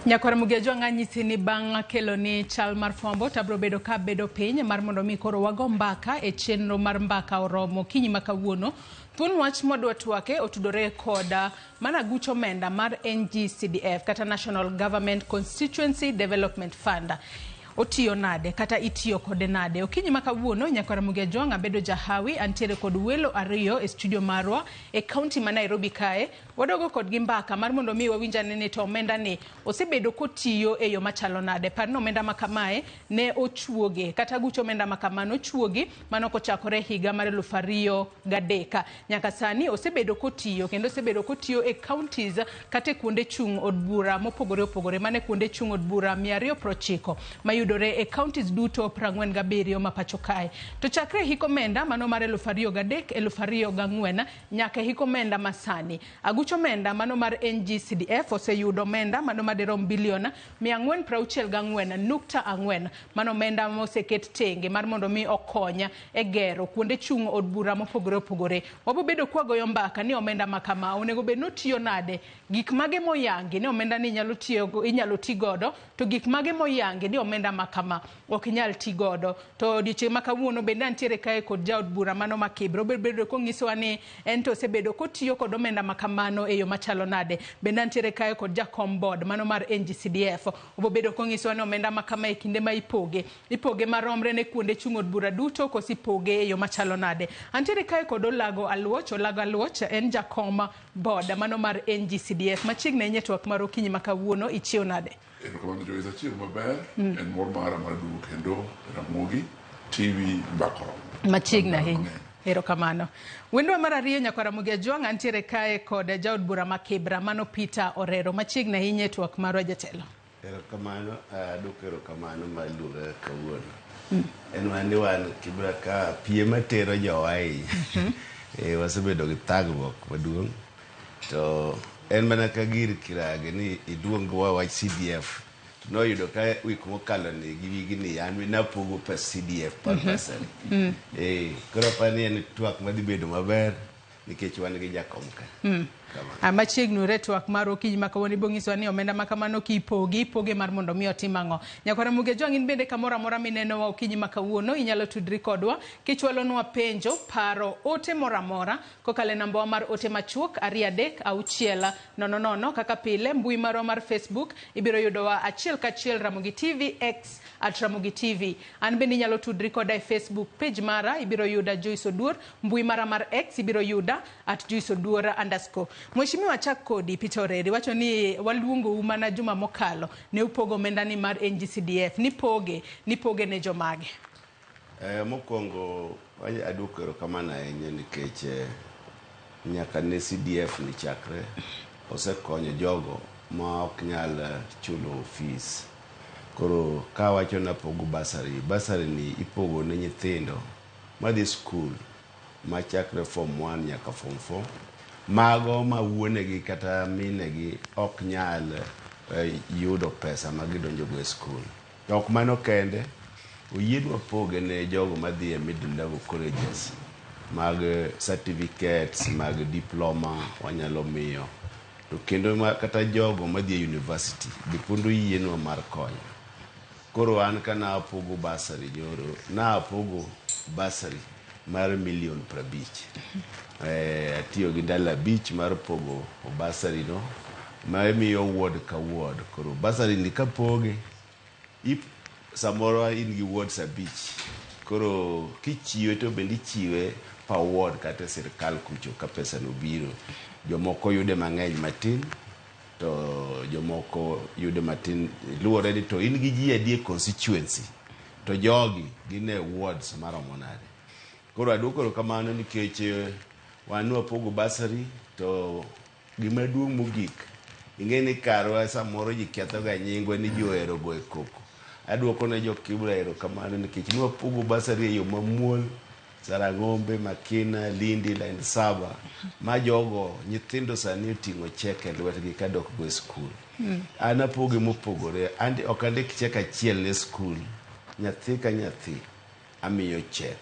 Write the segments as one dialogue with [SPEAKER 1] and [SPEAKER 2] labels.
[SPEAKER 1] Nyakwar Mugejo ang'anyisi ni bang' kelo ni chal mar fwambo to abiro bedo ka bedo piny mar mondo mi koro wago mbaka e chenro mar mbaka oromo okinyi ma kawuono. Thuon wach mwadwa twake otudore koda mana aguch omenda mar NGCDF kata National Government Constituency Development Fund. Otiyo nade kata itiyo kode nade? Okinyi ma kawuono Nyakwar Ramogi Ajwang' abedo jahawi antiere kod welo ariyo e studio marwa e kaunti ma Nairobi kae. Wadogo kodgi mbaka mar mondo mi wawinj ane ni to omenda ni osebedo kotiyo e yo machalo nade. Par ni omenda ma kamae ne ochuoge kata aguch omenda ma kama nochuogi mano kochakore higa mar 2003. Nyaka sani osebedo kotiyo kendo osebedo kotiyo e counties kata e kuonde chung' od bura mopogore opogore mane kuonde chung' od bura 290 mayudore e counties duto 47 ma pacho kae. To chakre hik omenda mano mar 2003 2004 nyaka e hik omenda masani. Aguch omenda mano mar NGCDF oseyudo omenda mano madirom bilion 464.4 mano omenda moseket tenge mar mondo mi okony e gero kuonde chung' od bura mopogore opogore. Wabo bedo kwagoyo mbaka ni omenda ma kama onego bed ni otiyo nade, gik mage moyangi ni omenda ni inyalo tiyo inyalo ti godo to gik mage moyangi ni omenda ma kama ok nyal ti godo. To odiochieng' ma kawuono bende antiere kae kod jaod bura mano ma Kibra. Obiro bedo konyisowa ni en to osebedo kotiyo kod omenda ma kamano e yo machalo nade. Bende antiere kae kod jakom board mano mar NGCDF. Obiro bedo konyisowa ni omenda ma kama e kinde ma ipoge, ipoge maromre ne kuonde chung' od bura duto koso ipoge e yo machalo nade. Antiere kae kod Olago Aluoch. Olago Aluoch en jakom board mano mar NGCDF. Machiegni ahinya e twak mar okinyi ma kawuono, ichiew nade?
[SPEAKER 2] Erokamano Joyce, achiew maber. En mor mara mar duogo kendo Ramogi TV Mbaka Oromo.
[SPEAKER 1] Machiegni ahinya. Erokamano. Wendwa mar ariyo Nyakwar Ramogi Ajwang' antiere kae kod jaod bura ma Kibra mano Peter Orero. Machiegni ahinya e twak marwa jatelo.
[SPEAKER 3] Erokamano, aduoko erokamano mar luonga kawuono. En mana ni wan Kibra ka piem matero jowa ahinya. Wasebedo gi thagruok maduong' to en mana ka gir kirage ni iluongwa wach CDF to noyudo ka wik mokalo ni gi wigni an napogo pes CDF par bursary. Koro aparo ni en twak madhi bedo maber nikech wan gi jakom ka. Kamano.
[SPEAKER 1] Machiegni ure twak mar okinyi ma kawuono ibiro nyisowa ni omenda ma kamano kipogi, ipoge mar mondo mi otim ang'o. Nyakwar Ramogi Ajwang' in bende kamoro amora minenowa okinyi ma kawuono inyalo tudri kodwa kichwalonwa penjo, paro, ote moro amora kokalo e nambawa mar ote machuok 23600 kaka pile mbui marwa mar Facebook ibiro yudowa achiel kachiel Ramogi TV X at Ramogi TV. An bende inyalo tudri koda e Facebook page mara ibiro yuda Joyce Oduor, mbui mara mar X ibiro yuda at Joyce Oduor underscore. Mheshimiwa chak kodi Peter Oreri wacho ni waluongou mana juma mokalo ne upogo omenda ni mar NGCDF nipoge nipoge ne jomage?
[SPEAKER 3] Mokwongo aduoko erokamano ahinya nikech nyaka ne CDF ni chakre osekonyo jogo ma ok nyal chulo fees. Koro kawacho ni apogo bursary, bursary ni ipogo ne nyithindo madhi skul machakre form 1 nyaka form 4. Mago ma wuonegi kata minegi ok nyal yudo pesa ma gidonjogo e skul. To ok mano kende, oyienwa poge ne jogo madhi e middle level colleges mag certificates, mag diploma wanyalo miyo. To kendo kata jogo madhi e university be pod oyienwa mar konyo. Koro an ka napogo bursary nyoro, napogo bursary mar milion 50. Atiyo gi ndalo 5 mar pogo bursary no ma imiyo ward ka ward. Koro bursary ni kapoge, samoro in gi wards 5. Koro kichiwe to bende ichiwe per ward kata e sirkal kucho ka pesa no biro. Jomoko yude mang'eny matin, to jomoko yude matin. Luwore ni to in gi ji adi e constituency, to jogi gin e wards maromo nade. Koro aduoko erokamano nikech wan wapogo bursary to gima duong' mogik, ing'e ni karwa samoro ji kethoga nyingwa ni ji ohero goyo koko. Aduoko ne jo Kibra erokamano nikech nwapogo bursary e yo mamuol Sarang'ombe, Makina, Lindi, Line Saba, ma jogo nyithindo sani oting'o chek e lwetgi kadok go e skul. An apoge mopogore, ok andik chek achiel ne skul, nyathi ka nyathi amiyo chek.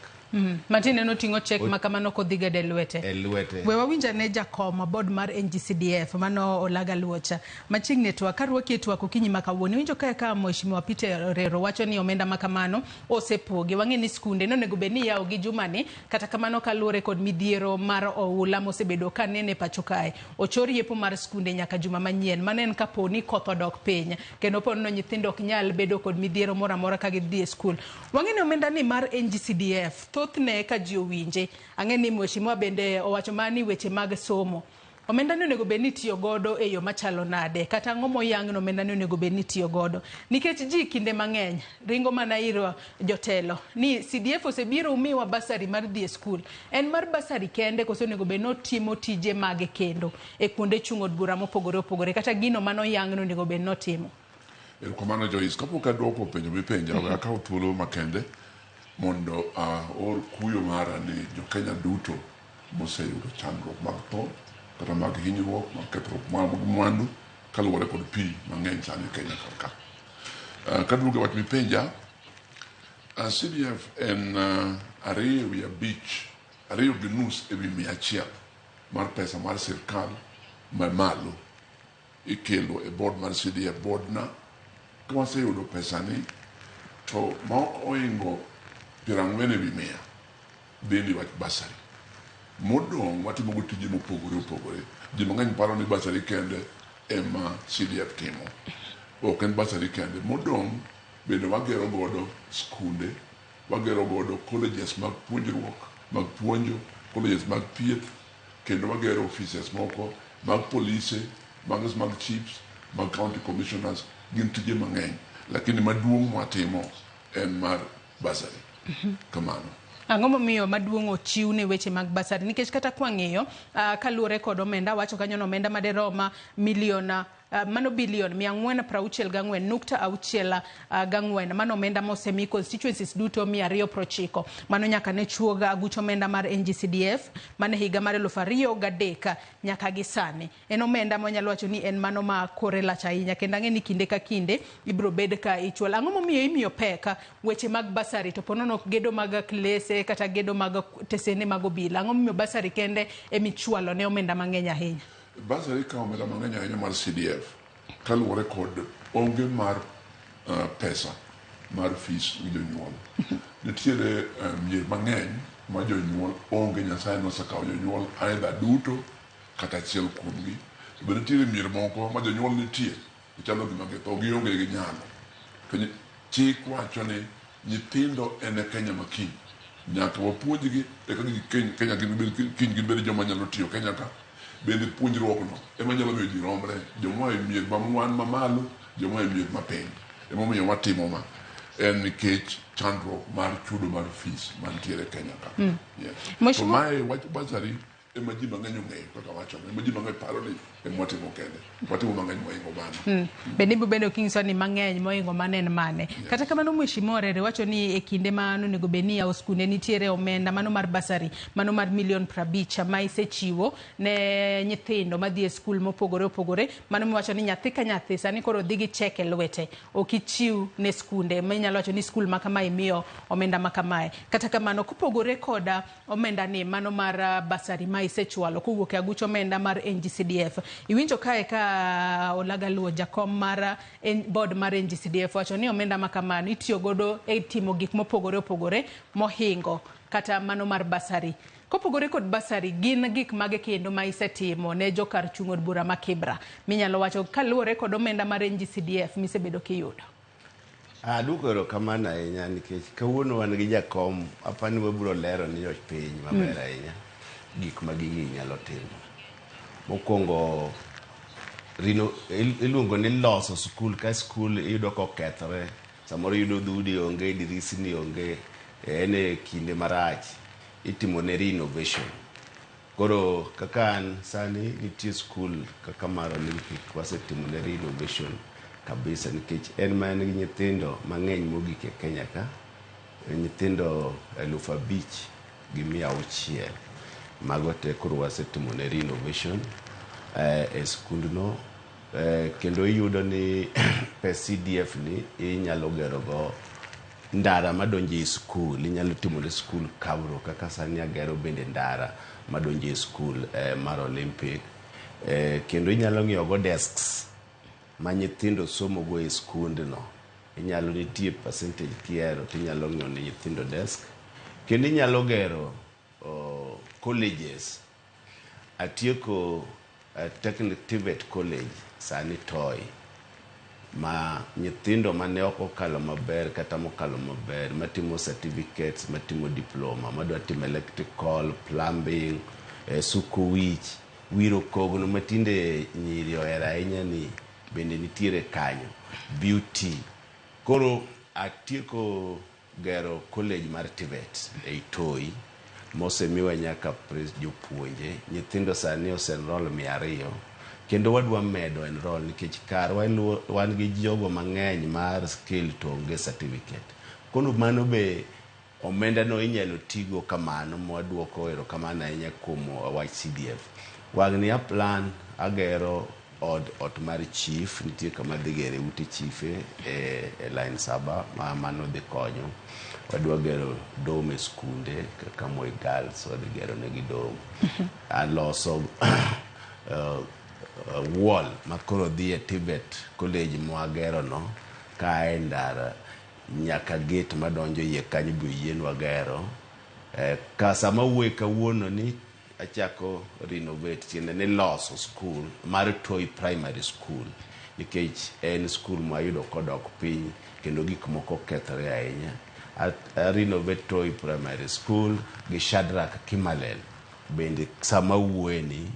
[SPEAKER 1] Matiende noting'o chek ma kamano kodhi godo e lwete.
[SPEAKER 3] E lwete.
[SPEAKER 1] We wawinj ane jakom board mar NGCDF mano Olaga Luocha. Machiegni e twak, karwaki e twak okinyi ma kawuono. Iwinjo kae ka Mheshimiwa Peter Orero wacho ni omenda ma kamano osepogi. Wang'e ni skunde nonego bed ni iyawo gi jumani, kata kamano kaluwore kod midhiero mar oula mosebedo ka nene pacho kae. Ochor yepo mar skunde nyaka juma manyien. Mano en kapo ni koth odok piny. Kendo po nono nyithindo ok nyal bedo kod midhiero moro amora ka gidhi e skul. Wang'e ni omenda ni mar NGCDF, thothne ka ji owinje, ang'e ni Mheshimiwa bende owacho mana ni weche mag somo. Omenda ni onego bed ni itiyo godo e yo machalo nade? Kata ang'o moyang ni omenda ni onego bed ni itiyo godo? Nikech ji kinde mang'eny ringo mana ir jotelo ni CDF osebiro umiwa bursary mar dhi e skul. En mar bursary kende koso onego bed ni otimo tije mage kendo e kuonde chung' od bura mopogore opogore kata gino manoyang ni onego bed ni otimo?
[SPEAKER 2] Erokamano Joyce. Kapok aduoko penjo mipenja, we akaw thuolo makende mondo aor kuyo mara ni jo-Kenya duto moseyudo chandruok mag tho kata mag hinyruok mag kethruok mag mwandu kaluwore kod pi mang'eny sani e Kenya kar ka. Kaduogo e wach mipenja, CDF en 2.5, 2.5% mar pesa mar sirkal mamalo ikelo e board mar CDF board na. Ka waseyudo pesani to ma ok ohingo 40% dhi ni wach bursary. Modong' watimo go tije mopogore opogore. Ji mang'eny paro ni bursary kende ema CDF timo. Ok en bursary kende. Modong' bende wagero godo skunde, wagero godo colleges mag puonjruok, mag puonjo, colleges mag thieth, kendo wagero offices moko mag polise, mag chiefs, mag county commissioners. Gin tije mang'eny. Lakini maduong' mwatimo en mar bursary. Kamano.
[SPEAKER 1] Ang'o momiyo maduong' ochiw ne weche mag bursary? Nikech kata kwang'iyo, kaluwore kod omenda, wacho kanyo ni omenda maderom milion mano bilion 464.64, mano omenda mosemi constituencies duto 290. Mano nyaka ne chuog aguch omenda mar NGCDF mane higa mar 2003 nyaka gi sani. En omenda mwanyalo wacho ni en mano ma kore lach ahinya, kendo ang'e ni kinde ka kinde ibiro bed ka ichwalo. Ang'o momiyo imiyo pek weche mag bursary to ponono gedo mag klese kata gedo mag tesende mag obila? Ang'o momiyo bursary kende emichwalo ne omenda mang'eny ahinya?
[SPEAKER 2] Bursary kawo omenda mang'eny ahinya mar CDF kaluwore kod onge mar pesa mar fees gi jonyuol. Nitiere mier mang'eny ma jonyuol onge, Nyasaye nosekawo jonyuol either duto kata achiel kuomgi. To bende nitiere mier moko ma jonyuol nitie to chalo gima githo, gionge gi nyalo. To chik wacho ni nyithindo en e Kenya ma kiny. Nyaka wapuonjgi eka Kenya kiny gibed joma nyalo tiyo Kenya ka. Bende puonjruok no ema nyalo miyo ji romre, joma oa e mier wan mamalo, joma oa e mier mapiny. Emomiyo watimo ma. En nikech chandruok mar chudo mar fees mantiere Kenya ka. Yes. To mae wach bursary ema ji mang'eny ong'eyo kaka wachono, ema ji mang'eny paro ni ema watimo kende. Watimo mang'eny mohingo mano.
[SPEAKER 1] Bende ibiro bedo kinyiso ni mang'eny mohingo mano en mane. Kata kamano Mheshimiwa Orere wacho ni e kinde ma onego bed ni iyawo skunde nitiere omenda mano mar bursary mano mar milion 50 ma isechiwo ne nyithindo madhi e skul mopogore opogore. Mano miwacho ni nyathi ka nyathi sani koro dhi gi chek e lwete. Ok ichiw ne skunde ma inyalo wacho ni skul ma kamae imiyo omenda ma kamae. Kata kamano kopogore koda omenda ni mano mar bursary ma isechwalo kowuok e aguch omenda mar NGCDF. Iwinjo kae ka Olaga Luo jakom mar board mar NGCDF wacho ni omenda ma kamano itiyo godo e timo gik mopogore opogore mohingo kata mano mar bursary. Kopogore kod bursary, gin gik mage kendo ma isetimo ne jokar chung' od bura ma Kibra minyalo wacho kaluwore kod omenda mar NGCDF misebedo kiyudo?
[SPEAKER 3] Aduoko erokamano ahinya nikech kawuono wan gi jakom, apani wabiro lero ni jopiny maber ahinya gik ma gigi nyalo timo. Mokwongo, iluongo ni loso skul ka skul iyudo kokethore, samoro iyudo dhoudi onge, dirisni onge, en e kinde marach, itimo ne renovation. Koro kaka an sani nitie skul kaka mar Olympic wasetimo ne renovation kabisa nikech en ma en gi nyithindo mang'eny mogik e Kenya ka, nyithindo 5600. Mago te koro wasetimo ne renovation e skundno, kendo iyudo ni pes CDF ni inyalo gero go Ndara madonjo e skul, inyalo timo ne skul cabro kaka sani agero bende ndara madonjo e skul mar Olympic. Kendo inyalo ng'iewo go desks ma nyithindo somo go e skundno. Inyalo nitie percentage kihero tinyalo ng'iewo ne nyithindo desk. Kendo inyalo gero colleges. Atieko Technic TVET College sani Toi ma nyithindo mane ok okalo maber kata mokalo maber matimo certificates, matimo diploma, madwa timo electrical, plumbing, suko wich, wiro kogno matinde nyiri ohero ahinya ni bende nitiere kanyo, beauty. Koro atieko gero college mar TVET ei Toi mosemiwa nyaka jopuonje. Nyithindo sani ose enroll 200 kendo wadwa medo enroll nikech karwa wan gi jogo mang'eny mar skill to onge certificate. Koro mano be omenda no inyalo tigo kamano mwaduoko erokamano ahinya kuom wach CDF. Wang'ni a plan agero ot mar chief, nitie kama adhi gere ute chife e line 7 ma mano dhi konyo. Wadwa gero dom e skunde kaka Moi Girls wadhi gero negi dom. Aloso wall makoro dhi e TVET college mwagero no kae ndara nyaka gate madonjo iye kanyo be oyienwa gero. Ka sama wuoye kawuono ni achako renovate tiende ni loso school mar Toi Primary School nikech en school mwayudo kodok piny kendo gik moko okethore ahinya. A renovate Toi Primary School gi Shadrack Kimalel bende sama wuoye ni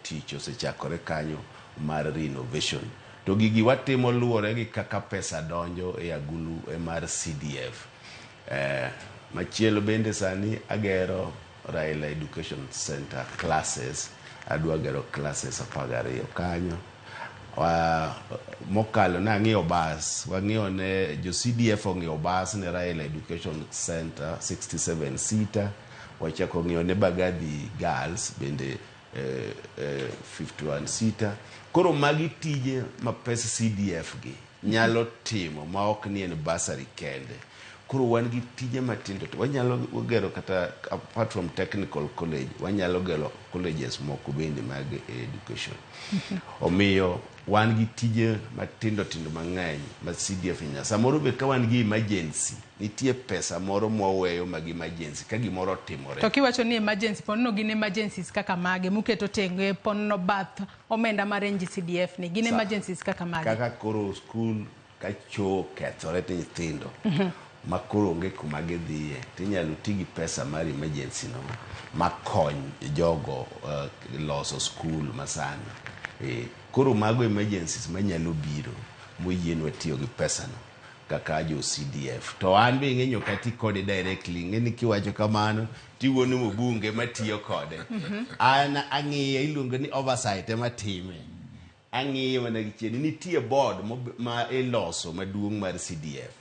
[SPEAKER 3] tich osechakore kanyo mar renovation. To gigi watimo luwore gi kaka pesa donjo e agulu mar CDF. Machielo bende sani agero Raila Education Center classes, adwa gero classes 12 kanyo. Mokalo nang'iewo bas, wang'iewo ne jo CDF ong'iewo bas ne Raila Education Center 67 seater, wachako ng'iewo ne Bagadi Girls bende 51 seater. Koro magi tije ma pes CDF gi nyalo timo ma ok ni en bursary kende. Koro wan gi tije matindo to wanyalo gero kata apart from technical college, wanyalo gero colleges moko bende mag education. Omiyo wan gi tije matindo tindo mang'eny ma CDF nyalo. Samoro be ka wan gi emergency, nitie pesa moro mwaweyo mag emergency ka gimoro otimore.
[SPEAKER 1] To kiwacho ni emergency, ponono gin emergencies kaka mage muketo tenge ponono bath omenda mar NGCDF ni gin emergencies kaka mage?
[SPEAKER 3] Kaka koro school ka choo okethore to nyithindo ma koro onge kuma gidhiye tinyalo ti gi pesa mar emergency no makony jogo loso school masani. Koro mago emergencies manyalo biro moyienwa tiyo gi pesa no kaka jo CDF. To an be ing'eyo ok ati kode directly, ing'e ni kiwacho kamano tiwuono mbunge matiyo kode. An ang'iye iluongo ni oversight ema time. Ang'iye mana gi chien. Nitie board ma iloso maduong' mar CDF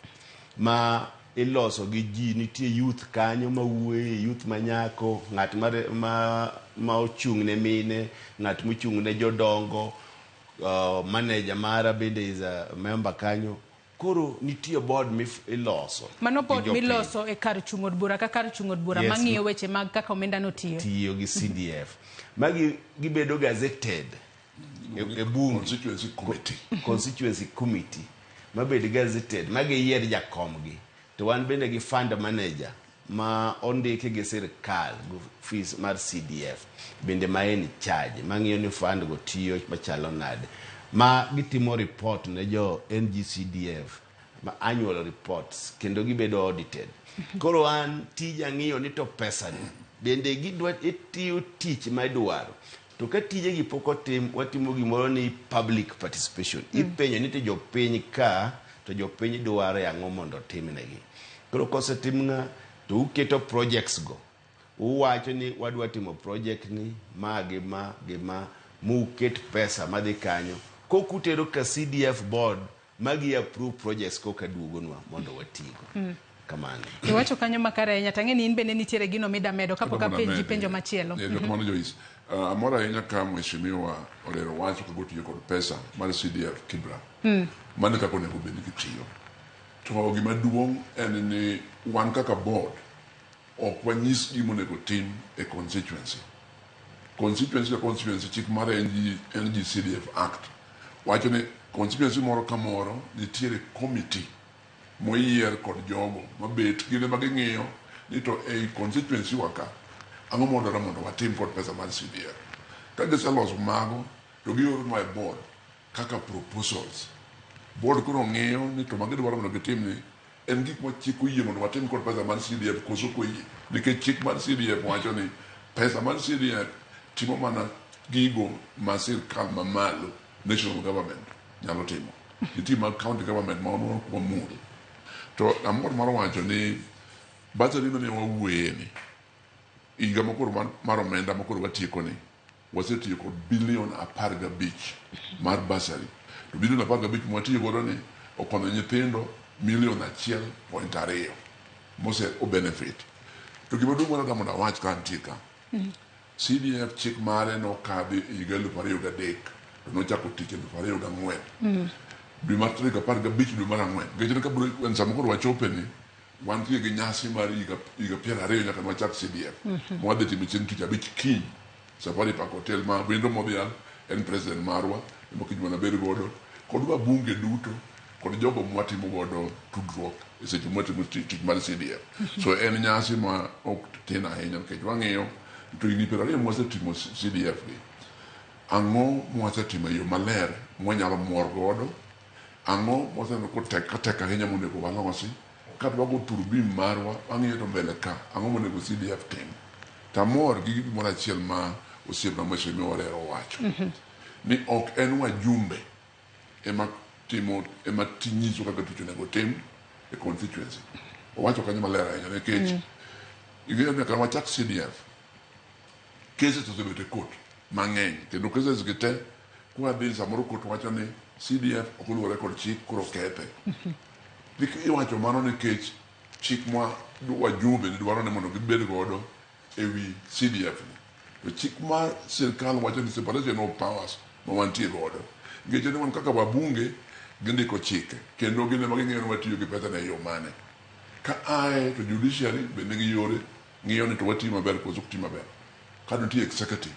[SPEAKER 3] ma iloso gi ji, nitie youth kanyo mawuoye, youth manyako, ng'at ma ochung' ne mine, ng'at mochung' ne jodongo, manager mara bende is a member kanyo. Koro nitie board iloso.
[SPEAKER 1] Mano board miloso e kar chung' od bura ka kar chung' od bura mang'iyo weche mag kaka omenda no tiyo.
[SPEAKER 3] Tiyo gi CDF. Magi gibedo gazetted e bunge.
[SPEAKER 2] Constituency committee.
[SPEAKER 3] Constituency committee. Mabed gazetted, magi yier jakomgi. To wan bende gi fund manager ma ondiki gi sirkal gi fees mar CDF bende ma en charge mang'iyo ni fund go tiyo machalo nade, ma gitimo report ne jo NGCDF ma annual reports kendo gibedo audited. Koro an tija ng'iyo ni to pesa ni bende gidwa itiyo tich ma idwaro. To ka tijegi pok otim, watimo gimoro ni public participation. Ipenjo ni to jopiny ka to jopiny dwaro ang'o mondo otimnegi. Koro kosetim ng'a to uketo projects go. Uwacho ni wadwa timo project ni ma gi ma gi ma muket pesa madhi kanyo. Kok utero ka CDF board magi approve projects koka duogonwa mondo watigo. Kamano.
[SPEAKER 1] Iwacho kanyo makare ahinya tang'e ni in bende nitiere gino mida medo kapok apenji penjo machielo.
[SPEAKER 2] Erokamano Joyce. Amor ahinya ka mheshimiwa olero wach kaka otiyo kod pesa mar CDF Kibra. Mano kaka onego bed ni gitiyo. To gima duong' en ni wan kaka board ok wanyis gima onego tim e constituency. Constituency ka constituency chik mar NGCDF Act wacho ni constituency moro ka moro nitiere committee moyier kod jogo mabet gin ema ging'iyo ni to ei constituency wa ka ang'o modwaro mondo watim kod pesa mar CDF. Ka giseloso mago to gioronwa e board kaka proposals. Board koro ng'iyo ni to magidwaro mondo gitim ni en gik ma chik oyie mondo watim kod pesa mar CDF koso ok oyie. Nikech chik mar CDF wacho ni pesa mar CDF timo mana gigo ma sirkal mamalo national government nyalo timo. Nitie mag county government ma wan ok wamul. To amor mar wacho ni bursary mane wawuoye ni higa makoro mar omenda makoro watieko ni wasetiyo kod bilion 15 mar bursary. To bilion 15 mwatiyo godo ni okonyo nyithindo milion 1.2 mose o benefit. To gima duong' mar mondo awach ka antie ka. CDF chik mare nokadhi e higa 2003 to nochako tich 2004. Dwe mar tarik 15 dwe mar ang'wen. Nikech ka biro sama koro wachope ni wantie gi nyasi mar higa 20 nyaka nwachak CDF. Mwadhi timo chieng' tich abich kiny Safari Park Hotel ma Wendo Modhial en president marwa ema kiny wanabed godo kod wabunge duto kod jogo mwatimo godo tudruok e seche mwatimo tich mar CDF. So en nyasi ma ok tin ahinya nikech wang'iyo to higni 20 mwasetimo CDF gi ang'o mwasetimo e yo maler mwanyalo mor godo ang'o mwaseneno kotek ka tek ahinya monego walosi kata wago turubin marwa wang'iyo to mbele ka ang'o monego CDF tim. Tamor gi gimoro achiel ma osiepna Mheshimiwa Orero owacho ni ok en wajumbe ema timo ema nyiso kaka tich onego tim e constituency. Owacho kanyo maler ahinya nikech ing'eyo ni nyaka wachak CDF cases osebet e court mang'eny kendo cases gi te kwadhi samoro court wacho ni CDF ok oluwore kod chik koro kethe. Iwacho mano nikech chik ma wajumbe ne dwaro ni mondo gibed godo ewi CDF ni. To chik mar sirkal wacho ni separation of powers ma wantie godo. Nikech ni wan kaka wabunge gindiko chike kendo gin ema ging'iyo ni watiyo gi pesa e yo mane. Ka ae to judiciary be nigi yore ng'iyo ni to watiyo maber koso ok ti maber. Ka nitie executive.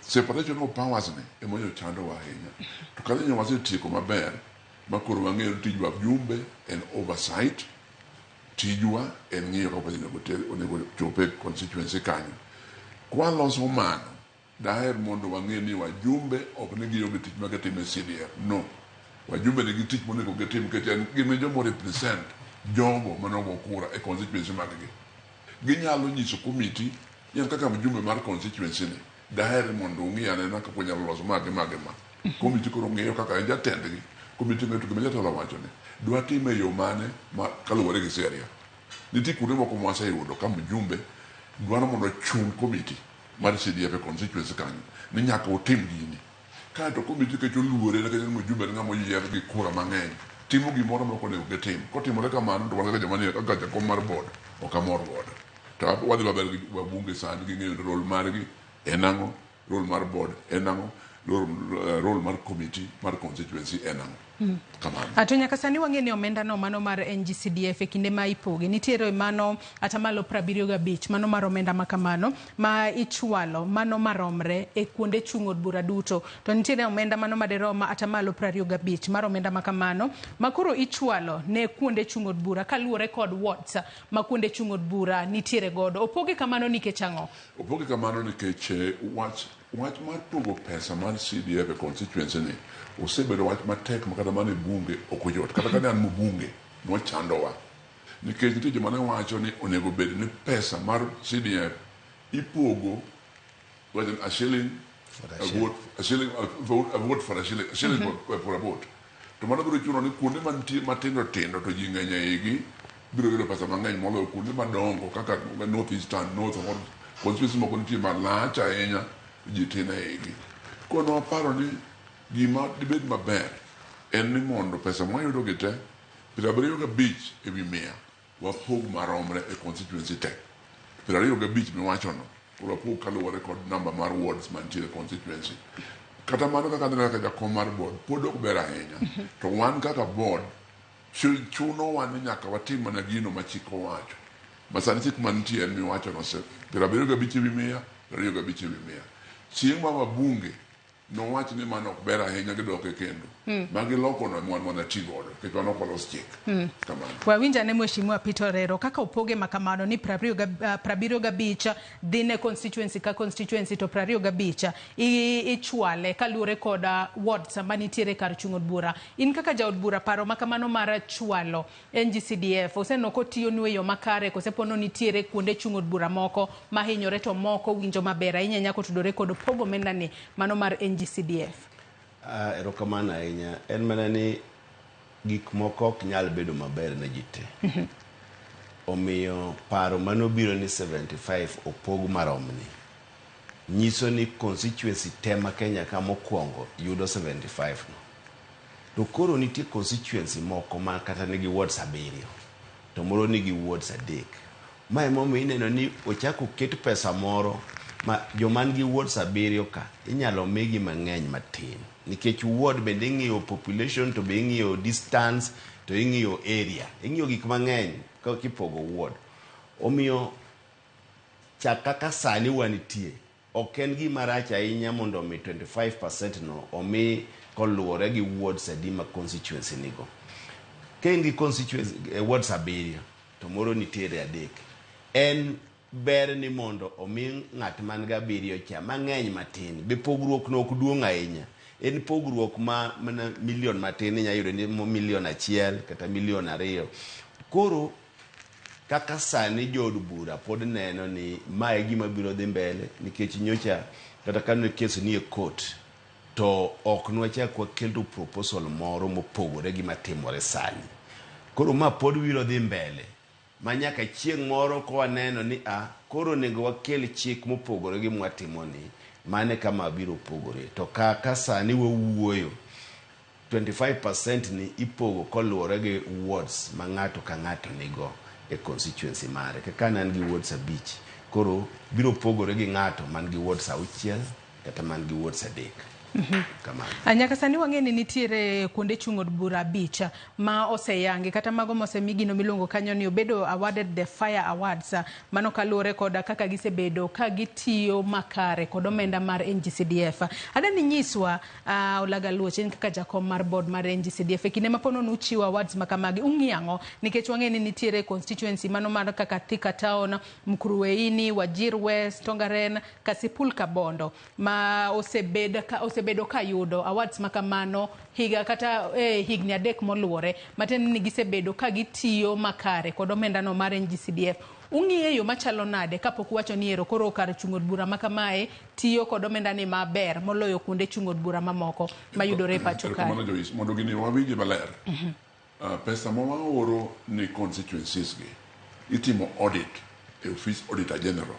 [SPEAKER 2] Separation of powers ni ema oyo chandowa ahinya. To ka nyo wasetieko maber ma koro wang'eyo ni tij wajumbe en oversight tijwa en ng'iyo kaka pesa onego chop e constituency kanyo. Kwaloso mano, daher mondo wang'e ni wajumbe ok ni gionge tich ma gitimo e CDF. No. Wajumbe nigi tich monego gitim nikech en gin e joma represent jogo manogo kura e constituency mag gi. Ginyalo nyiso committee ni an kaka mjumbe mar constituency ni daher mondo ung'i anena kaka wanyalo loso ma gi ma gi ma. Committee koro ng'iyo kaka en jatendgi. Committee ng'iyo to gima jatelo owacho ni dwatime e yo mane ma kaluwore gi sheria. Nitie kuonde moko mwaseyudo ka mjumbe dwaro mondo ochun committee mar CDF e constituency kanyo ni nyaka utim gini. Kaeto committee nikech oluore nikech en mjumbe en ng'ama oyier gi kura mang'eny timo gimoro ma ok onego gitim. Kotimore kamano to wan kaka joma nie kaka jakom mar board ok amor godo. To wadhi maber gi wabunge sani ging'eyo ni role margi en ang'o, role mar board en ang'o, role mar committee mar constituency en ang'o. Kamano.
[SPEAKER 1] To nyaka sani wang'e ni omenda no mano mar NGCDF e kinde ma ipoge nitiere mano atamalo 75 mano mar omenda ma kamano ma ichwalo mano maromre e kuonde chung' od bura duto to nitiere omenda mano maderom atamalo 25 mar omenda ma kamano ma koro ichwalo ne kuonde chung' od bura kaluwore kod wards ma kuonde chung' od bura nitiere godo. Opoge kamano nikech ang'o?
[SPEAKER 2] Opoge kamano nikech wach mar pogo pesa mar CDF e constituency ni osebedo wach matek ma kata mana e bunge ok oyot. Kata kane an mbunge nochandowa. Nikech nitie joma ne wacho ni onego bed ni pesa mar CDF ipogo wacho ni a shilling
[SPEAKER 3] For a
[SPEAKER 2] a
[SPEAKER 3] shilling.
[SPEAKER 2] vote, a shilling, a vote for a shilling, a shilling for a vote. To mano biro chuno ni kuonde mantie matindo tindo to ji ng'eny e igi biro yudo pesa mang'eny moloyo kuonde madongo kaka North Eastern, North Horn, constituency moko nitie malach ahinya ji tin e igi. Koro nwaparo ni gima dibed maber en ni mondo pesa mwayudo gi te 75 ewi mia wapog maromre e constituency te. 25 miwachono koro wapog kaluwore kod namba mar wards mantiere e constituency. Kata mano kaka aneno kaka jakom mar board pod ok ber ahinya. To wan kaka board Chunowa ni nyaka watim mana gino ma chik owacho. Ma sani chik mantie en miwacho no 75/100, 25/100. Chieng' ma wabunge nowach ni mano ok ber ahinya gidoke kendo. Ma giloko no ema wan wana ti godo nikech wan ok walos chik. Kamano.
[SPEAKER 1] Wawinj ane Mheshimiwa Peter Orero kaka opoge ma kamano ni 75 dhi ne constituency ka constituency to 25 ichwale kaluwore kod wards manitiere kar chung' od bura. In kaka jaod bura paro ma kamano mar chwalo NGCDF oseneno kotiyonu e yo makare kose pono nitiere kuonde chung' od bura moko mahinyore to moko winjo maber ahinya ahinya kotudore kod pogo omenda ni mano mar NGCDF?
[SPEAKER 3] Erokamano ahinya. En mana ni gik moko ok nyal bedo maber ne ji te. Omiyo paro manobiro ni 75 opog maromni nyiso ni constituency te ma Kenya ka mokwongo yudo 75 no. To koro nitie constituency moko ma kata nigi wards 7 to moro nigi wards 3. Ma emomiyo ineno ni ochako oket pesa moro ma joma nigi wards 7 ka inyalo migi mang'eny matin. Nikech ward bende ing'iyo population to be ing'iyo distance to ing'iyo area. Ing'iyo gik mang'eny kipogo ward. Omiyo chak kaka sani wanitie, ok en gima rach ahinya mondo omi 25% no omi koluwore gi wards adi ma constituency nigo. Ka in gi constituency wards 7 to moro nitiere 3. En ber ni mondo omi ng'at man gi 7 cha mang'eny matin. Be pogruok no ok duong' ahinya. En pogruok ma mana milion matin inyalo yudo ni milion 1 kata milion 2. Koro kaka sani jood bura pod neno ni mae gima biro dhi mbele nikech nyocha kata kane kes ni e court to ok nwachak waketo proposal moro mopogore gi matimore sani. Koro ma pod biro dhi mbele ma nyaka chieng' moro ka waneno ni koro onego wakel chik mopogore gi mwatimoni, mane kama biro pogore. To kaka sani wawuoyo 25% ni ipogo koluwore gi wards ma ng'ato ka ng'ato nigo e constituency mare. Kaka an gi wards 5, koro biro pogore gi ng'ato man gi wards 6 kata man gi wards 3. Kamano.
[SPEAKER 1] Nyaka sani wang'e ni nitiere kuonde chung' od bura 5 ma oseyangi kata mago mosemi gino miluongo kanyo ni obedo awarded the Fire Awards. Mano kaluwore kod kaka gisebedo ka gitiyo makare kod omenda mar NGCDF. Adani nyiswa Olaga Luoch, in kaka jakom mar board mar NGCDF, e kinde ma pono nuchiwo awards ma kamagi, ung'iyo ang'o? Nikech wang'e ni nitiere constituency mano mar kaka Thika Town, Mkurueini, Wajir West, Tongaren, Kasipul Kabondo ma osebedo ka yudo awards ma kamano higa kata higni 3 moluwore, matiende ni gisebedo ka gitiyo makare kod omenda no mar NGCDF. Ung'iye yo machalo nade kapok uwacho ni ero koro kar chung' od bura ma kamae tiyo kod omenda ni maber moloyo kuonde chung' od bura mamoko mayudore e pacho kae?
[SPEAKER 2] Erokamano Joyce, mondo gini wawinje maler. Pesa ma waoro ni constituencies gi itimo audit e office Auditor General.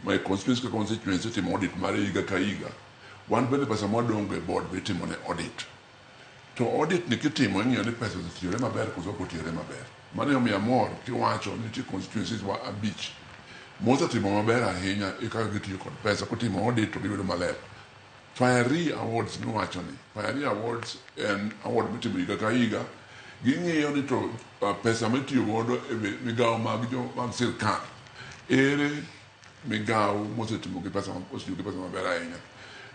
[SPEAKER 2] Ma e constituency ka constituency itimo audit mare higa ka higa. Wan bende pesa ma wadong' e board be itimo ne audit. To audit ni kitimo ing'iyo ni pesa osetiyore maber koso ok otiyore maber. Mano emomiyo amor kiwacho ni nitie constituencies wa 5 mosetimo maber ahinya e kaka gitiyo kod pesa. Kotimo audit to gibedo maler. Fiery Awards miwacho ni, Fiery Awards en award mitimo higa ka higa. Ging'iyo ni to pesa mitiyo godo e migawo mag jo mag sirkal, ere migawo mosetimo gi pesa, osetiyo gi pesa maber ahinya.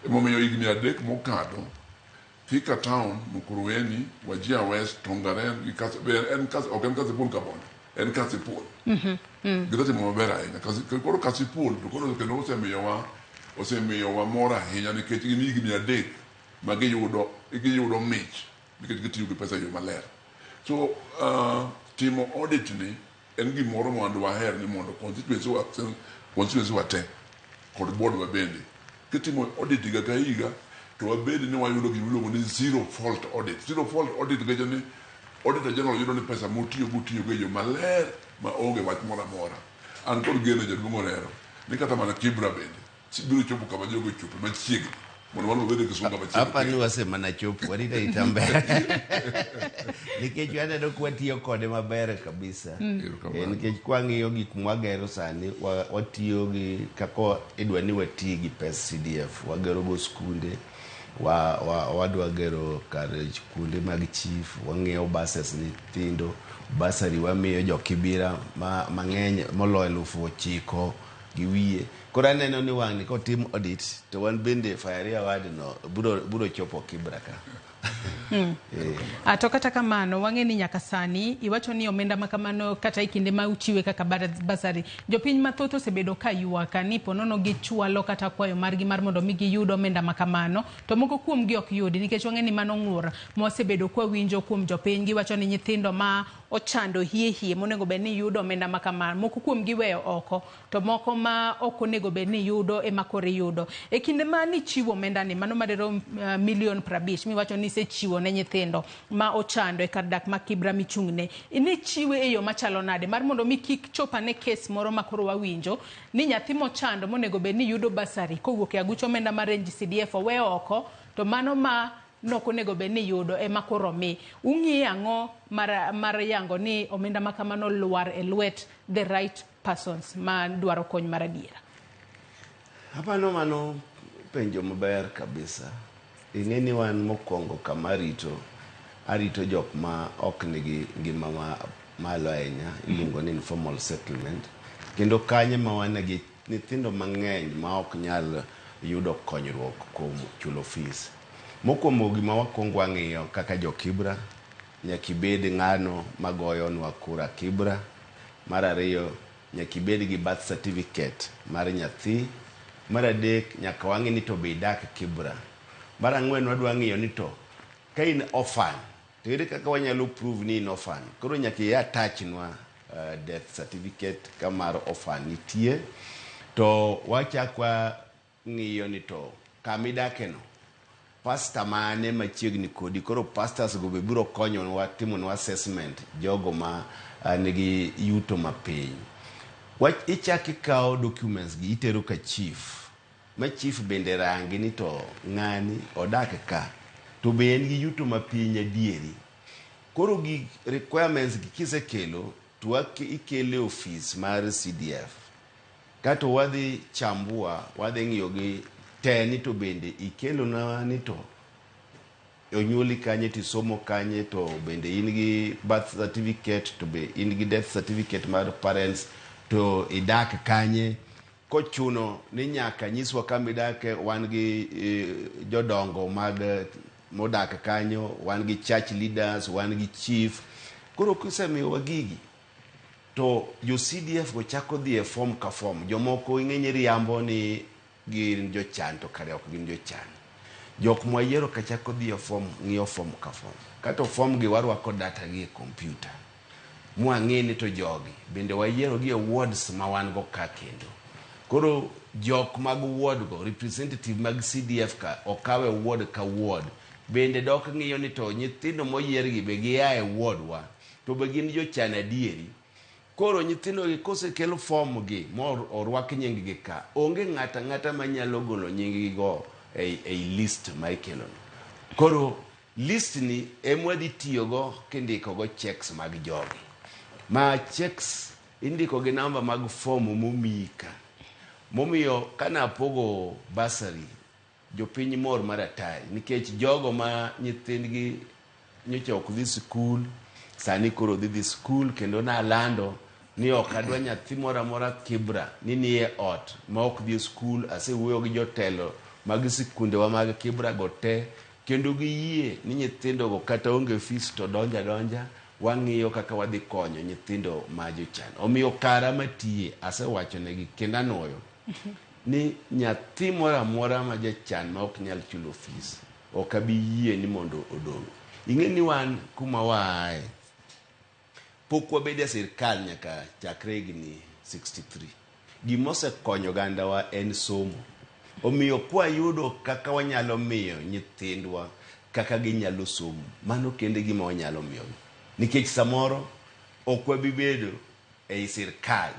[SPEAKER 2] Emomiyo higni 3 mokadho, Thika Town, Mukurweini, Wajir West, Tongaren, gi en ok en Kasipul Kabondo, en Kasipul. Gisetimo maber ahinya. Koro Kasipul to koro kendo osemiyowa mor ahinya nikech gin higni 3 ma giyudo mich nikech gitiyo gi pesa e yo maler. So timo audit ni en gimoro ma wan dwaher ni mondo constituency wa te kod board wa bende kitimo audit higa ka higa to wabed ni wayudo gima iluongo ni zero fault audit. Zero fault audit nikech ni Auditor General yudo ni pesa motiyogo otiyogo e yo maler ma onge wach moro amora. An kod geno jaduong' Orero ni kata mana Kibra bende biro chopo kama jogo ochope machiegni mondo wan wabed gi sunga machiegni.
[SPEAKER 3] Apa ni wase mana chopo, warito arita mbele. Nikech waneno ka watiyo kode maber kabisa. Nikech kwang'iyo gik mwagero sani, watiyo gi kaka idwa ni wati gi pes CDF, wagero go skunde, Wadwa gero kar kuonde mag chief, wang'iewo buses nyithindo, bursary wamiyo jo Kibira mang'eny moloyo 9,200. Koro aneno ni wang'ni kotim audit to wan bende Fairy Award no biro chopo Kibra ka.
[SPEAKER 1] To kata kamano wang'e ni nyaka sani iwacho ni omenda ma kamano kata e kinde ma uchiwe kaka bursary, jopiny mathoth osebedo ka ywak ni ponono gichwalo kata kwayo margi mar mondo mi giyud omenda ma kamano, to moko kuom gi ok yudi nikech wang'e ni mano ng'ur mwasebedo kwawinjo kuom jopiny. Giwacho ni nyithindo ma ochando hie hie monego bed ni yudo omenda ma kamano, moko kuom gi iweyo oko, to moko ma ok onego bed ni yudo ema koro iyudo. E kinde ma nichiwo omenda ni mano madirom milion 50 miwacho ni isechiwo ne nyithindo ma ochando e kar dak ma Kibra michung'ne, nichiwe e yo machalo nade mar mondo mi kik chop ane kes moro ma koro wawinjo ni nyathi mochando monego bed ni yudo bursary kowuok e aguch omenda mar NGCDF owe oko, to mano ma nok onego bed ni yudo ema koro mi ung'iye ang'o mar yango ni omenda ma kamano lwar e lwet the right persons ma dwaro kony mar adiera?
[SPEAKER 3] Hapano, mano penjo maber kabisa. Ing'e ni wan mokwongo kama arito jok ma ok nigi ngima ma malo ahinya, iluongo ni informal settlement, kendo kanyo ma wan gi nyithindo mang'eny ma ok nyal yudo konyruok kuom chulo fees. Mokwongo gima wakwongo wang'iyo kaka jo Kibra, nyaka ibed ng'ano magoyonwa kura Kibra. Mar ariyo, nyaka ibed gi birth certificate mar nyathi. Mar adek, nyaka wang'i ni to be idak Kibra. Mar ang'wen, wadwa ng'iyo ni to ka in orphan to ere kaka wanyalo prove ni in orphan. Koro nyaka i attach nwa death certificate ka mar orphan nitie. To wachak wang'iyo ni to kama idake no, pastor mane machiegni kodi. Koro pastors go be biro konyowa timonwa assessment jogo ma nigi yuto mapiny. Wach ichak ikawo documents gi itero ka chief, ma chief bende rangi ni to ng'ani odak ka to be en gi yuto mapiny adieri. Koro gi requirements gi kisekelo to ikele e ofis mar CDF kato wadhi chambua, wadhi ng'iyo gi te ni to bende ikelonwa ni to onyuoli kanye to isomo kanye, to bende in gi birth certificate, to be in gi death certificate mar parents, to idak kanye. Kochuno ni nyaka nyiswa kama idake, wan gi jodongo mag modak kanyo, wan gi church leaders, wan gi chief. Koro kisemiyowa gigi to jo CDF go chako dhi e form ka form. Jomoko ing'eny riambo ni gin jochan to kare ok gin jochan. Jok mwayiero ka chako dhi e form, ng'iyo form ka form, kato form gi warwako data gi e computer mwang'e ni to jogi bende wayiero gi e wards ma wan go ka. Kendo koro jok mag ward go, representative mag CDF ka okawe ward ka ward, bende dok ng'iyo ni to nyithindo moyier gi be gia e ward wa to be gin jochan adieri. Koro nyithindo gi kosekel form gi mo orwak nying gi ka, onge ng'ata ang'ata manyalo golo nying gi go ei list ma ikelo no. Koro list ni emwadhi tiyogo kindiko go checks mag jogi, ma checks indiko gi namba mag form momiyi ka. Momiyo kanapogo bursary, jopiny mor mar atari nikech jogo ma nyithindgi nyocha ok dhi sikul sani koro dhi dhi sikul. Kendo nalando ni ok adwa nyathi moro amora Kibra ni nie ot ma ok dhi e skul. Asewuoyo gi jotelo mag sikundewa mag Kibra go te kendo giyie ni nyithindogo kata onge fees to donja donja, wang'iyo kaka wadhi konyo nyithindo ma jochan. Omiyo kara matiye asewachonegi kendo anuoyo ni nyathi moro amora ma jachan ma ok nyal chulo fees ok abi yie ni mondo odong'. Ing'e ni wan kuma waaye pok wabedo e sirkal nyaka chakre higni 63. Gima osekonyo ogandawa en somo. Omiyo kwayudo kaka wanyalo miyo nyithindwa kaka ginyalo somo, mano kende gima wanyalo miyogi, nikech samoro ok wabi bedo ei sirkal.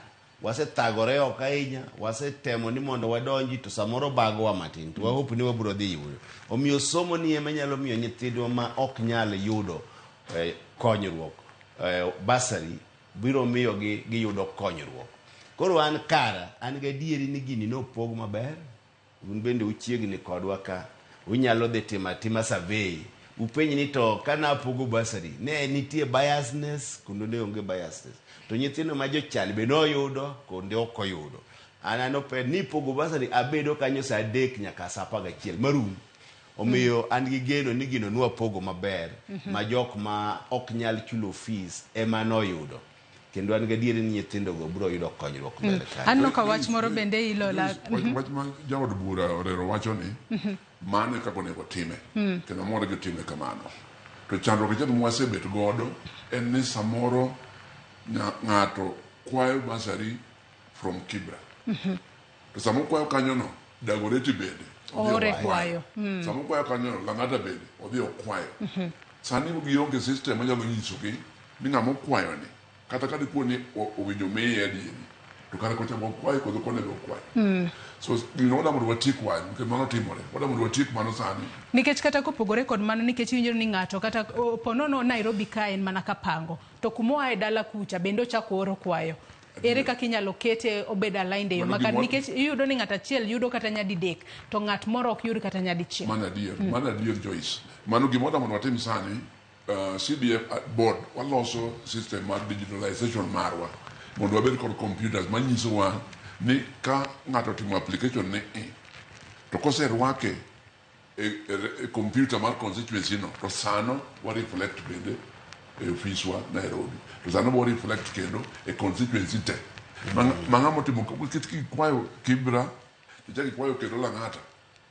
[SPEAKER 3] Wasethagore oko ahinya, wasetemo ni mondo wadonji to samoro bagowa matin, to wahope ni wabiro dhi yudo. Omiyo somo ni ema nyalo miyo nyithindwa ma ok nyal yudo konyruok, bursary biro miyogi giyudo konyruok. Koro an kara an gadieri ni gini nopog maber. Un bende uchiegni kodwa ka. Unyalo dhi timo atima survey. Upenj ni to kana apogo bursary, ne nitie biasness kondo ne onge biasness. To nyithindo ma jochan be noyudo konde ok oyudo. An anope ni pogo bursary abedo kanyo saa 3 nyaka saa 11 marum. Omiyo an gi geno ni gino nwapogo maber ma jok ma ok nyal chulo fees ema noyudo. Kendo an gadieri ni nyithindogo biro yudo konyruok mbele kanyo.
[SPEAKER 1] Aneno ka wach moro bende ilola.
[SPEAKER 2] Wach ma jaod bura Orero wacho ni mano e kaka onego time kendo moro gitime kamano. To chandruok achiel mwasebet godo en ni samoro ng'ato kwayo bursary from Kibra. To sama okwayo kanyono, Dagoretti bende odhi
[SPEAKER 1] Oore
[SPEAKER 2] okwayo.
[SPEAKER 1] kwayo.
[SPEAKER 2] Sama okwayo kanyono, Lang'ata bende odhi okwayo. Sani gionge system manyalo nyisogi ni ng'ama okwayo ni kata ka dipo ni owinjo miye adieri to kata kocha okwayo koso ok onego okwayo. So gino wadwa mondo watiek wach nikech mano timore. Wadwa mondo watiek mano sani.
[SPEAKER 1] Nikech kata kopogore kod mano, nikech iwinjo ni ng'ato kata po nono Nairobi ka en mana kapango, to kumoa e dala kucha bende ochako oro kwayo. Ere kaka inyalo kete obed aligned e yo
[SPEAKER 2] Mano
[SPEAKER 1] makare?
[SPEAKER 2] gima
[SPEAKER 1] Nikech iyudo ni ng'ato achiel yudo kata nyadidek, to ng'at moro ok yud kata nyadichiel.
[SPEAKER 2] Mano adier, mano adier Joyce. Mano gima wadwa mondo watim sani, CDF board waloso system mar digitalization marwa mondo wabed kod computers manyisowa ni ka ng'ato otimo application ni i to koserwake e computer mar constituency no to sano wa reflect bende e ofiswa Nairobi to sano wa reflect kendo e constituency te ma ng'ama otimo nikech kikwayo Kibra tichako ikwayo kendo Lang'ata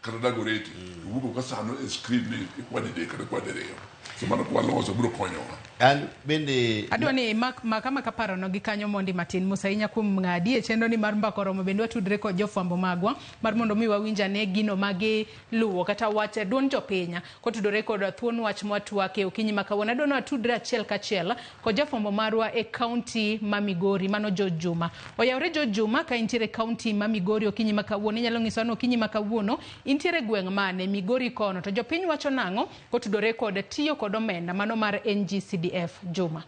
[SPEAKER 2] kata Dagoretti to wuok ka sano e screen ni ikwa didek kata ikwa diriyo. So mano kwaloso biro konyowa.
[SPEAKER 3] An bende
[SPEAKER 1] Adwa ni mak amaka parono gi kanyo mondi matin mos ahinya kuom ng'adi e chenro ni mar mbaka oromo bende watudre kod jofwambo magwa mar mondo mi wawinj ane gino ma giluwo kata wach duond jopiny kotudore kod thuon wach mwatwake okinyi ma kawuono. Adwa ni watudre achiel kachiel kod jafwambo marwa e kaunti ma Migori mano George Juma. Oyawre George Juma ka intiere kaunti ma Migori okinyi ma kawuono. Inyalo nyisowa ni okinyi ma kawuono intiere gweng' mane Migori kono to jopiny wacho nang'o kotudore kod tiyo kod omenda mano mar NGCDF. Juma.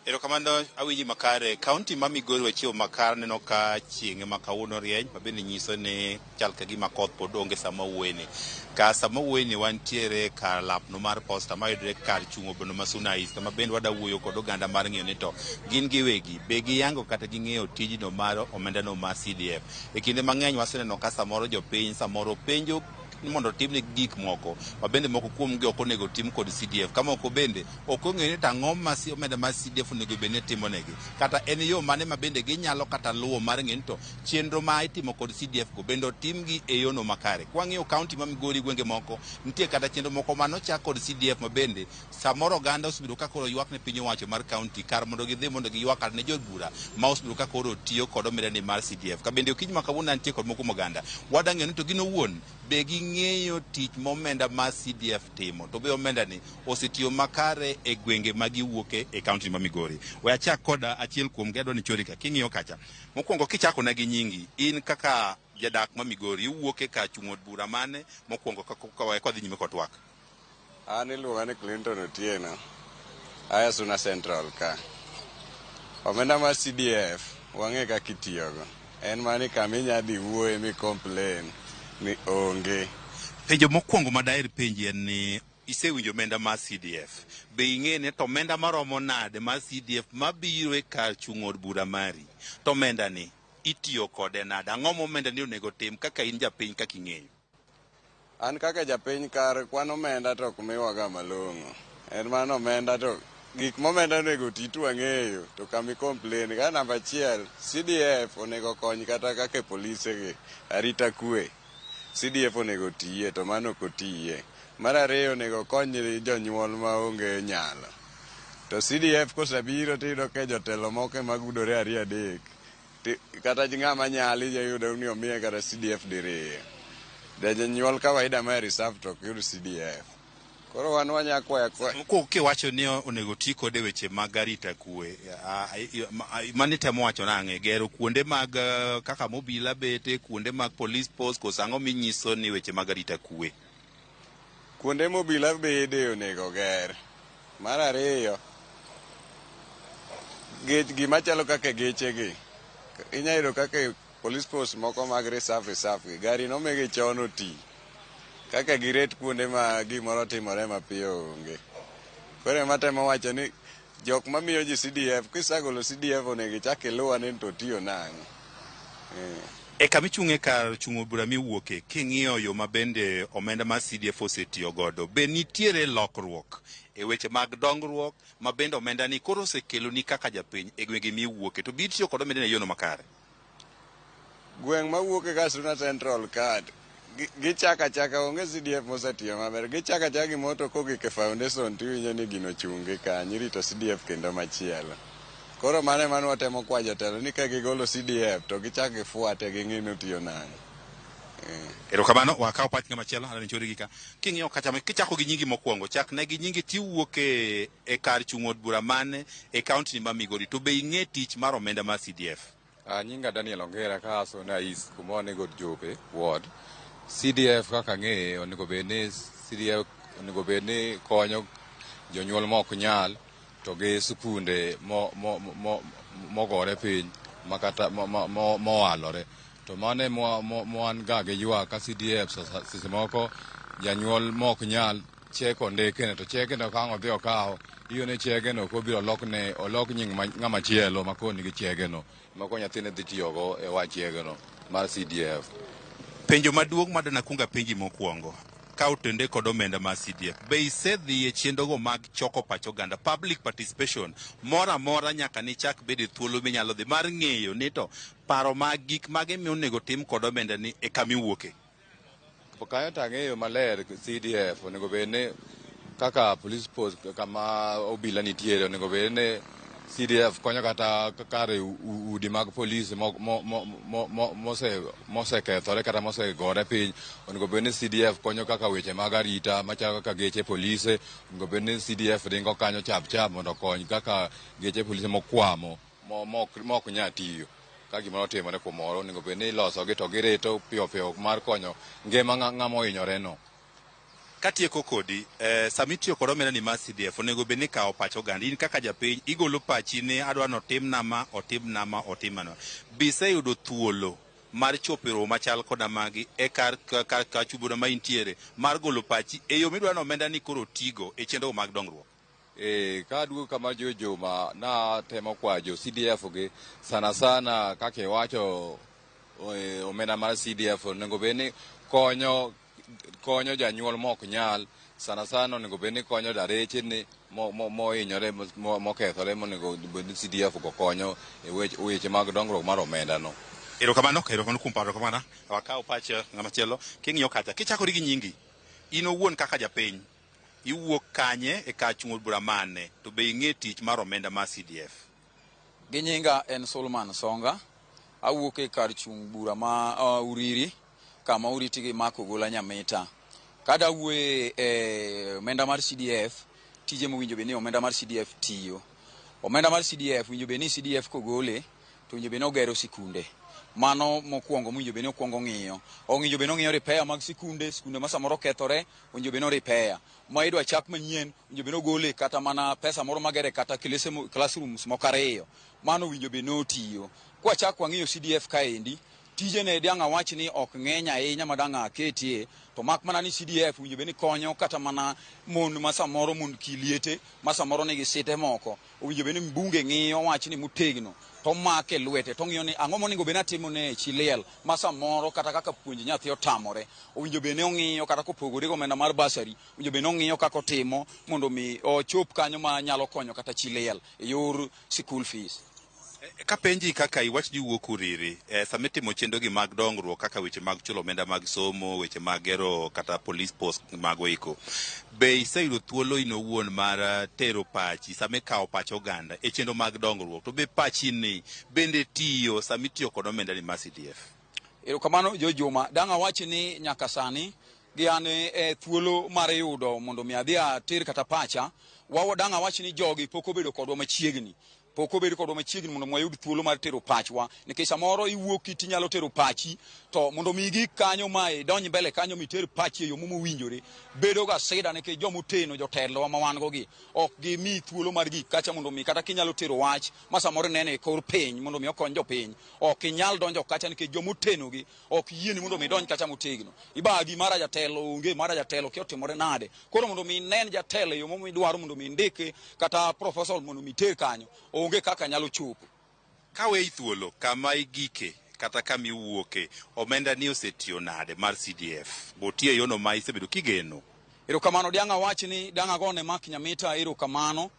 [SPEAKER 4] Erokamano awinji makare. Kaunti ma Migori wachiewo makare neno ka chieng' ma kawuono rieny ma bende nyiso ni chal ka gima koth pod onge sama wuoyeni. Ka sama wuoyeni wantiere kar lapno mar posta mayudore kar chung' obondo ma Suna East kama bende wada wuoyo kod oganda mar ng'eyo ni to gin giwegi be giyango kata ging'eyo tijno mar omendano mar CDF. E kinde mang'eny waseneno ka samoro jopiny samoro penjo ni mondo otimne gik moko ma bende moko kuomgi ok onego tim kod CDF ka moko bende ok ong'eyo ni to ang'o ma omenda mar CDF onego bed ni timonegi kata en yo mane ma bende ginyalo kata luwo mar ng'eyo ni to chenro ma itimo kod CDF go bende otimgi e yono makare. Kwang'iyo kaunti ma Migori gwenge moko nitie kata chenro moko manochak kod CDF ma bende samoro oganda osebedo ka koro ywak ne piny owacho mar kaunti kar mondo gidhi mondo giywak kata ne jood bura ma osebedo ka koro tiyo kod omenda ni mar CDF. Ka bende okinyi ma kawuono antie kod moko kuom oganda wadwa ng'eyo ni to gin owuon be ging'eyo tich ma omenda mar CDF timo to be omenda ni osetiyo makare e gwenge ma giwuoke e kaunti ma Migori. We achak kod achiel kuom gi adwa ni chori ka king'iyo kacha. Mokwongo kichako na gi nyingi in kaka jadak ma Migori iwuok e kar chung' od bura mane mokwongo ka wadhi nyime kod twak.
[SPEAKER 5] An iluonga ni Clinton Otieno, aya Suna Central ka. Omenda mar CDF wang'e kaka itiyogo. En mana ni kama inya dhi wuoye mi complain ni onge.
[SPEAKER 4] Penjo mokwongo ma daher penji en ni isewinjo omenda mar CDF. Be ing'e ni to omenda maromo nade mar CDF mabiro e kar chung' od bura mari? To omenda ni itiyo kode nade? Ang'o ma omenda ni onego tim kaka in japiny kaka ing'eyo?
[SPEAKER 5] An kaka japiny kar kwan omenda to ok miwaga malong'o. En mana omenda to gik ma omenda onego oti to wang'eyo to kama i complain ka namba achiel CDF onego kony kata kaka polise gi arita kwe. CDF onego otiye to mano ok otiye. Mar ariyo onego okony jonyuol maonge nyalo. To CDF kosebiro tiyudo ka jotelo moko ema gudore ariyo adek. Kata ng'ama nyalo iyudo ni omiye kata CDF diriyo. Janyuol kawaida ma e reserve to ok yud CDF. Koro wan wanya kwayo akwa.
[SPEAKER 4] Mokwongo kiwacho ni onego ti kode weche mag arita kwe, mano itemo wacho nang'e? Gero kuonde mag kaka mobila bete, kuonde mag police post, koso ang'o minyiso ni weche mag arita kwe?
[SPEAKER 5] Kuonde mobila bede onego ger. Mar ariyo, gima chalo kaka geche gi, inya yudo kaka Police post moko mag reserve reserve gi gari nomigi chon oti. Kaka giret kuonde ma gimoro timore mapiyo onge. Koro ema temo wacho ni jok mamiyo ji CDF, kisagolo CDF onego ichak iluw ane ni to otiyo nang'o.
[SPEAKER 4] E kama ichung'e kar chung'o bura miwuoke, king'iyo yo ma bende omenda mar CDF osetiyo godo, be nitiere lokruok e weche mag dongruok ma bende omenda ni koro osekeloni kaka japiny e gwenge miwuoke, to be itiyo kod omenda ni e yono makare?
[SPEAKER 5] Gweng' mawuoke ka Suna Central card gichako achaka onge CDF mosetiyo maber. Gichako achaka gimoro to kogik e foundation tiwinjo ni gino ochung' gi kanyo irito CDF kendo machielo. Koro mano ema ne watemo kwayo jotelo ni ka gigolo CDF to gichak gifuate ging'i ni otiyo nang'o.
[SPEAKER 4] Erokamano, wakaw pach ng'ama chielo, aneno chori gi ka. King'iyo kacha, kichako gi nyingi mokwongo, chak ne gi nyingi tiwuok e kar chung' od bura mane e kaunti ni ma Migori, to be ing'e tich mar omenda mar CDF?
[SPEAKER 6] Nyinga Daniel Ongera ka Suna East kuma onego Jope ward. CDF kaka ang'eye onego bed ni CDF onego bed ni konyo jonyuol ma ok nyal to gi sikunde mogore piny makata mowalore. To mano ema wan ga gi ywak ka CDF seche moko janyuol ma ok nyal chek ondike to cheke no ka ang' odhi okawo iyudo ni chege no kobiro olokne olok nying ng'ama chielo ma koro nigi chege no ma koro nyathine dhi tiyogo e wach chege no mar CDF.
[SPEAKER 4] Penjo maduong' madwa nakuong apenji mokwongo, ka otende kod omenda mar CDF, be isedhi e chenrogo mag choko pach oganda, public participation, moro amora nyaka nichak bedo e thuolo minyalo dhi mar ng'eyo ni to paro mag gik mage monego tim kod omenda ni e kama iwuoke?
[SPEAKER 6] Kanyo to ang'eyo maler CDF onego bed ni kaka police post kama obila nitiere onego bed ni CDF konyo kata kar udi mag polis mosekethore kata mosegore piny onego bed ni CDF konyo kaka weche mag arita machalo kaka geche polise onego bed ni CDF ringo kanyo chap chap mondo okony kaka geche polise mokwamo mok nyal tiyo. Ka gimoro otimore kumoro onego bed ni ilosogi to girito piyo piyo mar konyo ngima ng'ama ohinyore no.
[SPEAKER 4] Katieko kodi, sama itiyo kod omenda ni mar CDF, onego bed ni ikawo pach oganda. In kaka japiny, igolo pachi ni adwa ni otim nama, otim nama, otim nama. Be iseyudo thuolo mar chopo e romo machal koda magi e kar kar bura ma intiere mar golo pachi e yo midwa ni omenda ni koro tigo e chenro mag dongruok?
[SPEAKER 6] Ka aduogo kama jo Juma na temo kwayo jo CDF gi sana sana kaka iwacho omenda mar CDF onego bed ni konyo janyuol mok nyal sana sana onego bed ni konyo dareche ni mohinyore mokethore monego bed ni CDF go konyo e weche mag dongruok mar omenda no.
[SPEAKER 4] Erokamano, erokamano kuom paro kamano. Wakaw pach ng'ama chielo. King'iyo kacha, kichakori gi nyingi, in owuon kaka japiny, iwuok kanye e kar chung' od bura mane, to be ing'e tich mar omenda mar CDF?
[SPEAKER 7] Gi nyinga en Solomon Songa, awuok e kar chung' bura ma Uriri, kama oriti gi Mark Ogola Nyamita. Kada wuoye e omenda mar CDF, tije mowinjo bed ni omenda mar CDF tiyo. Omenda mar CDF winjo bed ni CDF kogole, to winjo bed ni ogero sikunde. Mano mokwongo mowinjo bed ni okwongo ng'iyo. Owinjo bed ni ong'iyo repair mag sikunde, sikunde ma samoro okethore, owinjo bed ni o repair. Ma idwa chak manyien, owinjo bed ni ogole kata mana pesa moro magere kata classrooms moko ariyo. Mano owinjo bed ni otiyo. Kwachak wang'iyo CDF kaendi, tijene dang' awach ni ok ng'eny ahinya ma dang' aketie, to mak mana ni CDF owinjo bed ni konyo kata mana mon ma samoro mond kiliete ma samoro nigi site moko. Owinjo bed ni mbunge ng'iyo wachni motegno, to make lwete, to ng'iyo ni ang'o monego bed ni atimo ne chi liel ma samoro kata kaka puonj nyathi otamore. Owinjo bed ni ong'iyo kata kopogore gi omenda mar bursary, owinjo bed ni ong'iyo kaka otimo mondo mi ochop kanyo ma nyalo konyo kata chi liel e yor school fees.
[SPEAKER 4] Kapenji kaka iwach ni iwuok Uriri, sama itimo chenro gi mag dongruok kaka weche mag chulo omenda mag somo, weche mag gero kata police post mago eko, be iseyudo thuolo in owuon mar tero pachi sama ikawo pach oganda e chenro mag dongruok, to be pachi ni bende tiyo sama itiyo kod omenda ni mar CDF?
[SPEAKER 7] Erokamano jo Juma, dang' awach ni nyaka sani gi an e thuolo mar yudo mondo mi adhi ater kata pacha, dang' awach ni jogi pok obedo kodwa machiegni. Pok obed kodwa machiegni mondo wayud thuolo mar tero pachwa, nikech samoro iwuok tinyalo tero pachi, to mondo mi gik kanyo ma idonj mbele kanyo miter pachi e yo mowinjore bedo ga sida, nikech jomoteno jotelowa ma wan go gi ok gimi thuolo mar gik kacha mondo mi kata kinyalo tero wach ma samoro ineno e kor piny mondo mi okony jopiny, ok inyal donjo kacha nikech jomoteno gi ok yieni mondo mi idonj kacha motegno. Ibagi mara jatelo onge, mara jatelo kia otimore nade. Koro mondo mi inen jatelo e yo midwaro mondo mi indike kata proposal mondo mi iter kanyo, onge kaka nyalo chopo.
[SPEAKER 4] Ka weyi thuolo kama igike kata kama iwuoke, omenda ni osetiyo nade mar CDF? Botiyo e yono ma isebedo kigeno?
[SPEAKER 7] Erokamano. Dang' awach ni dang' agone Mark Nyamita erokamano.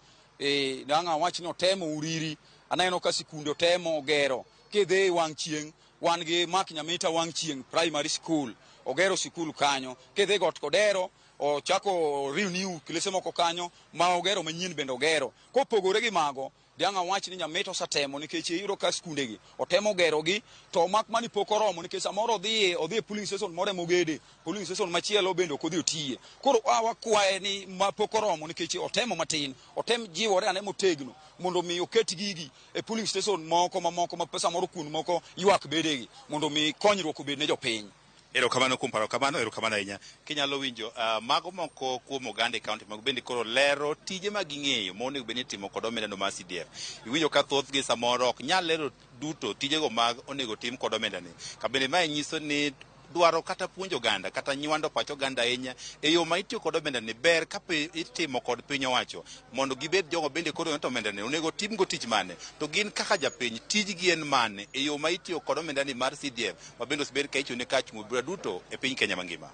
[SPEAKER 7] Dang' awach ni otemo Uriri, aneno ka sikunde otemo gero. Kidhi wang' chieng' wan gi Mark Nyamita wang' chieng' primary school, ogero sikul kanyo. Kidhi Got Kodero ochako renew klese moko kanyo ma ogero manyien bende ogero. Kopogore gi mago, dang' awach ni Nyamita osetemo, nikech iyudo ka skundegi otemo gerogi, to mak mani pok oromo, nikech samoro odhi e polling station moro emogede, polling station machielo bende ok odhi otiye. Koro wakwaye ni ma pok oromo, nikech otemo matin, otem jiwore ane motegno mondo mi oket gigi e polling station moko mamoko ma samoro kuond moko ywak bedegi, mondo mi konyruok obed ne jopiny.
[SPEAKER 4] Erokamano kuom paro kamano, erokamano ahinya. Kinyalo winjo mago moko kuom oganda e kaunti mag bende koro lero tije ma ging'eyo ma onego bed ni itimo kod omenda no mar CDF. Iwinjo ka thothgi samoro ok nyal lero duto tijego mag onego tim kod omenda ni. Ka bende mae nyiso ni dwaro kata puonjo oganda kata nywando pach oganda ahinya e yo ma itiyo kod omenda ni ber ka itimo kod piny owacho mondo gibed jogo bende koro to omenda ni onego timgo tich mane, to gin kaka japiny tijgi en mane e yo ma itiyo kod omenda ni mar CDF ma bende osebed ka ichiwo ne kar chung' bura duto e piny Kenya mangima.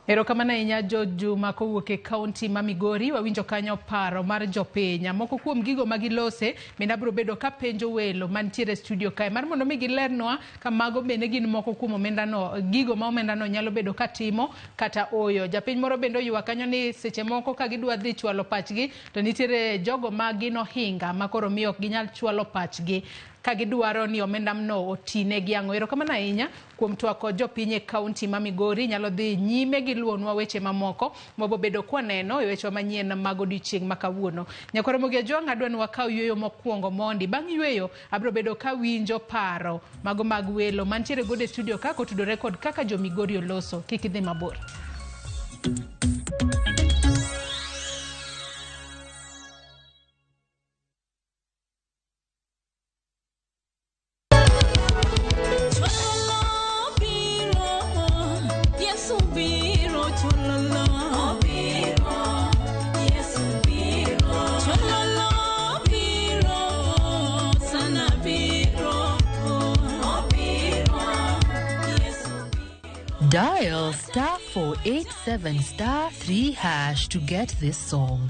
[SPEAKER 1] Erokamano ahinya George Juma kowuok e kaunti ma Migori. Wawinjo kanyo paro mar jopiny. Moko kuom gigo ma gilose bende abiro bedo ka penjo welo mantiere e studio kae mar mondo mi gilernwa ka mago bende gin moko kuom omendano, gigo ma omendano nyalo bedo ka timo kata oyo. Japiny moro bende oywak kanyo ni seche moko ka gidwa dhi chwalo pachgi to nitiere jogo ma gin ohinga ma koro miyo ok ginyal chwalo pachgi ka gidwaro ni omendano otinegi ang'o. Erokamano ahinya kuom twak kod jopiny e kaunti ma Migori. Nyalo dhi nyime gi luonwa weche mamoko mabobedo kwaneno e wechewa manyien mag odiochieng' ma kawuono. Nyakwar Ramogi Ajwang', adwa ni wakaw yueyo mokwongo mondi. Bang' yueyo, abiro bedo kawinjo paro mago mag welo mantiere godo e studio ka kotudore kod kaka jo Migori oloso. Kik idhi mabor.
[SPEAKER 8] Dial star 487 star 3 hash to get this song.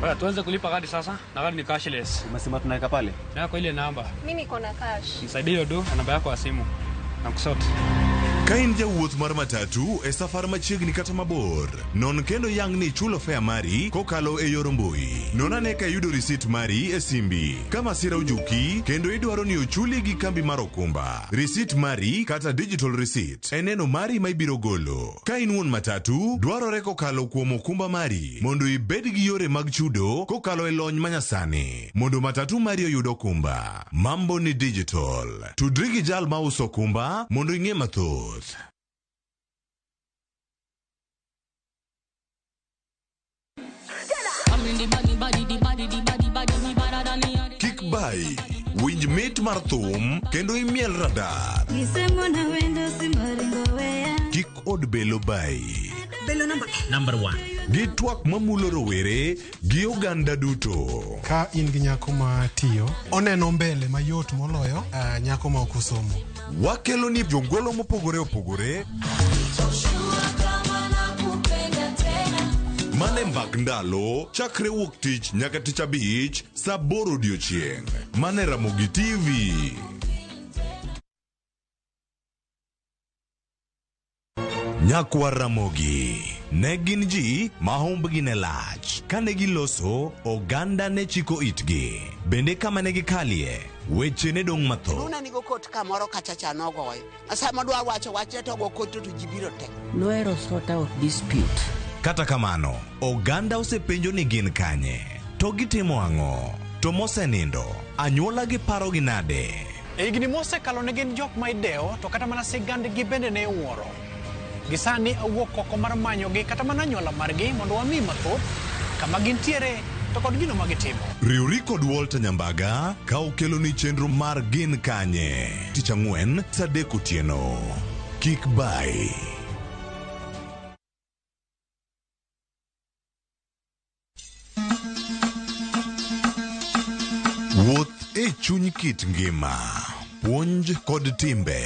[SPEAKER 9] Baya, tuanze kulipa kadi sasa na kadi ni cashless.
[SPEAKER 10] Umesema tunaweka pale?
[SPEAKER 9] Na kwa ile namba.
[SPEAKER 11] Mimi niko na cash.
[SPEAKER 9] Nisaidie hiyo do na namba yako ya simu. Na kusort.
[SPEAKER 12] Ka in jawuoth mar matatu e safar machiegni kata mabor, non kendo yang ni ichulo fare mari kokalo e yor mbui. Non ane ka iyudo risit mari e simbi. Ka masira ojuki kendo idwaro ni ochuli gi kambi mar okumba, risit mari kata digital receipt en neno mari ma ibiro golo. Ka in wuon matatu, dwarore kokalo kuom okumba mari mondo ibed gi yore mag chudo kokalo e lony manyasani mondo matatu mari oyud okumba. Mambo ni digital. Tudri gi jal mauso okumba mondo ing'e mathoth. Kik bai, winj mit mar thum kendo imiel radar. Kik od belo bai.
[SPEAKER 13] Number 1.
[SPEAKER 12] Gi twak mamulo rowere gi oganda duto.
[SPEAKER 14] Ka in gi nyako ma tiyo, oneno mbele mayot moloyo nyako ma ok osomo.
[SPEAKER 12] Wakelo ni jongolo mopogore opogore mane mbak ndalo chakre wuok tich nyaka tich abich saa 8 odiochieng'. Mane Ramogi TV. Nyakwar Ramogi ne gin ji ma humbgi ne lach. Kane giloso, oganda ne chiko itgi. Bende kama ne gikalie, weche ne dong' mathoth.
[SPEAKER 15] Luna nigo kot kamoro kacha cha nogoyo. Sama dwa wacho wachne to go kot to ji biro te.
[SPEAKER 16] Nohero sort out dispute.
[SPEAKER 12] Kata kamano, oganda osepenjo ni gin kanye, to gitimo ang'o, to mosenindo, anyuola gi parogi nade?
[SPEAKER 10] E higni mosekalo ne gin jok ma idewo to kata mana sigandgi bende ne iwuoro. Gi sani awuok oko mar manyogi kata mana anyuola margi mondo wami mathoth kama gintiere to kod gino ma gitimo.
[SPEAKER 12] Riwri kod Walter Nyambaga ka okeloni chenro mar Gin Kanye tich ang'wen saa 3 otieno. Kik bayi. Wuoth e chuny kit ngima, puonj kod timbe.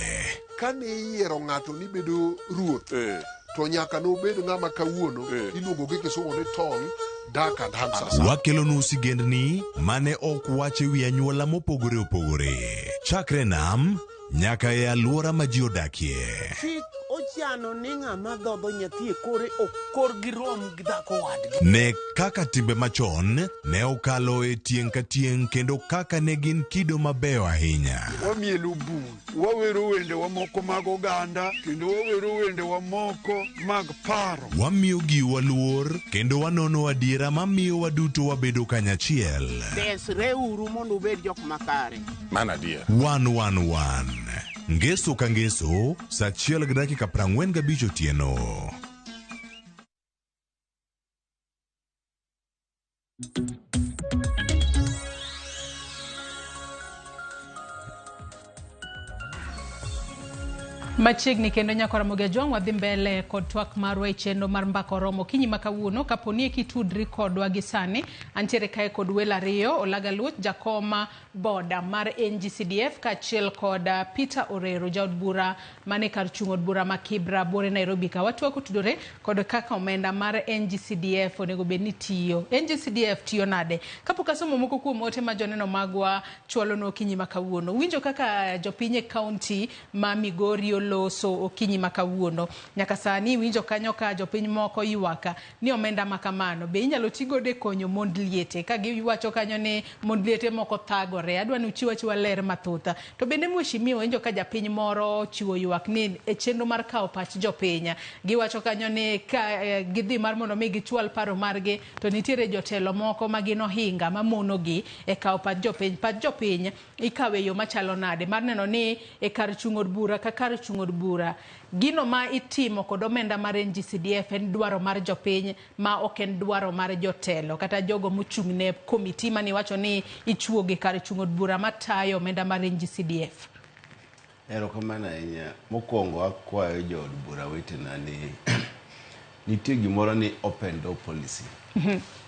[SPEAKER 11] Kane iyiero ng'ato ni bedo ruoth, to nyaka nobed ng'ama kawuono iluongo gi kisungu ni tall, dark and handsome.
[SPEAKER 12] Wakelonu sigendni mane ok wach e wi anyuola mopogore opogore, chakre nam nyaka e alwora ma ji odakie.
[SPEAKER 16] Chik ochano ni ng'ama dhodho nyathi e kore ok korgi rom gi dhako wadgi.
[SPEAKER 12] Ne kaka timbe machon ne okalo e tieng' ka tieng' kendo kaka ne gin kido mabeyo ahinya.
[SPEAKER 17] Wamielo bul, wawero wendewa moko mag oganda, kendo wawero wendewa moko mag paro.
[SPEAKER 12] Wamiyo giwa luor kendo wanono adiera mamiyo waduto wabedo kanyachiel.
[SPEAKER 16] Desreuru mondo ubed jok makare.
[SPEAKER 12] Mano adier. Wan wan wan. Ngeso ka ngeso, saa 1:45 otieno.
[SPEAKER 1] Machiegni kendo nyakora Ramogi Ajwang' wadhi mbele kod twak marwa e chenro mar Mbaka Oromo okinyi ma kawuono. Kapo ni kitudri kodwa gi sani, antiere kae kod welo ariyo, Olaga Luoch, jakoma boda mar NGCDF, kaachiel kod Peter Orero, jaod bura mane kar chung' od bura ma Kibra buore Nairobi ka. Watwak otudore kod kaka omenda mar NGCDF onego bed ni tiyo. NGCDF tiyo nade? Kapok asomo moko kuom ote ma joneno magwa chwalonwa okinyi ma kawuono. Winjo kaka jopiny e kaunti ma Migori oloso okinyi ma kawuono. Nyaka sani winjo kanyo ka jopiny moko ywak ni omenda ma kamano be inyalo ti godo e konyo mond liete. Ka giwacho kanyo ni mond liete moko thagore. Adwa ni uchiw achiwa ler mathoth. To bende mheshimiwa winjo ka japiny moro ochiwo ywak ni e chenro mar kawo pach jopiny. Giwacho kanyo ni ka gidhi mar mondo mi gichwal paro margi to nitiere jotelo moko ma gin ohinga mamonogi e kawo pach jopiny. Pach jopiny ikawe yo machalo nade mar neno ni e kar chung' od bura ka kar chung' od bura gino ma itimo kod omenda mar NGCDF en dwaro mar jopiny ma ok en dwaro mar jotelo kata jogo mochung' ne komiti mane iwacho ni ichuogo e kar chung' od bura matayo omenda mar NGCDF.
[SPEAKER 3] Erokamano ahinya. Mokwongo akwayo jood bura wetena ni nitie gimoro ni open door policy.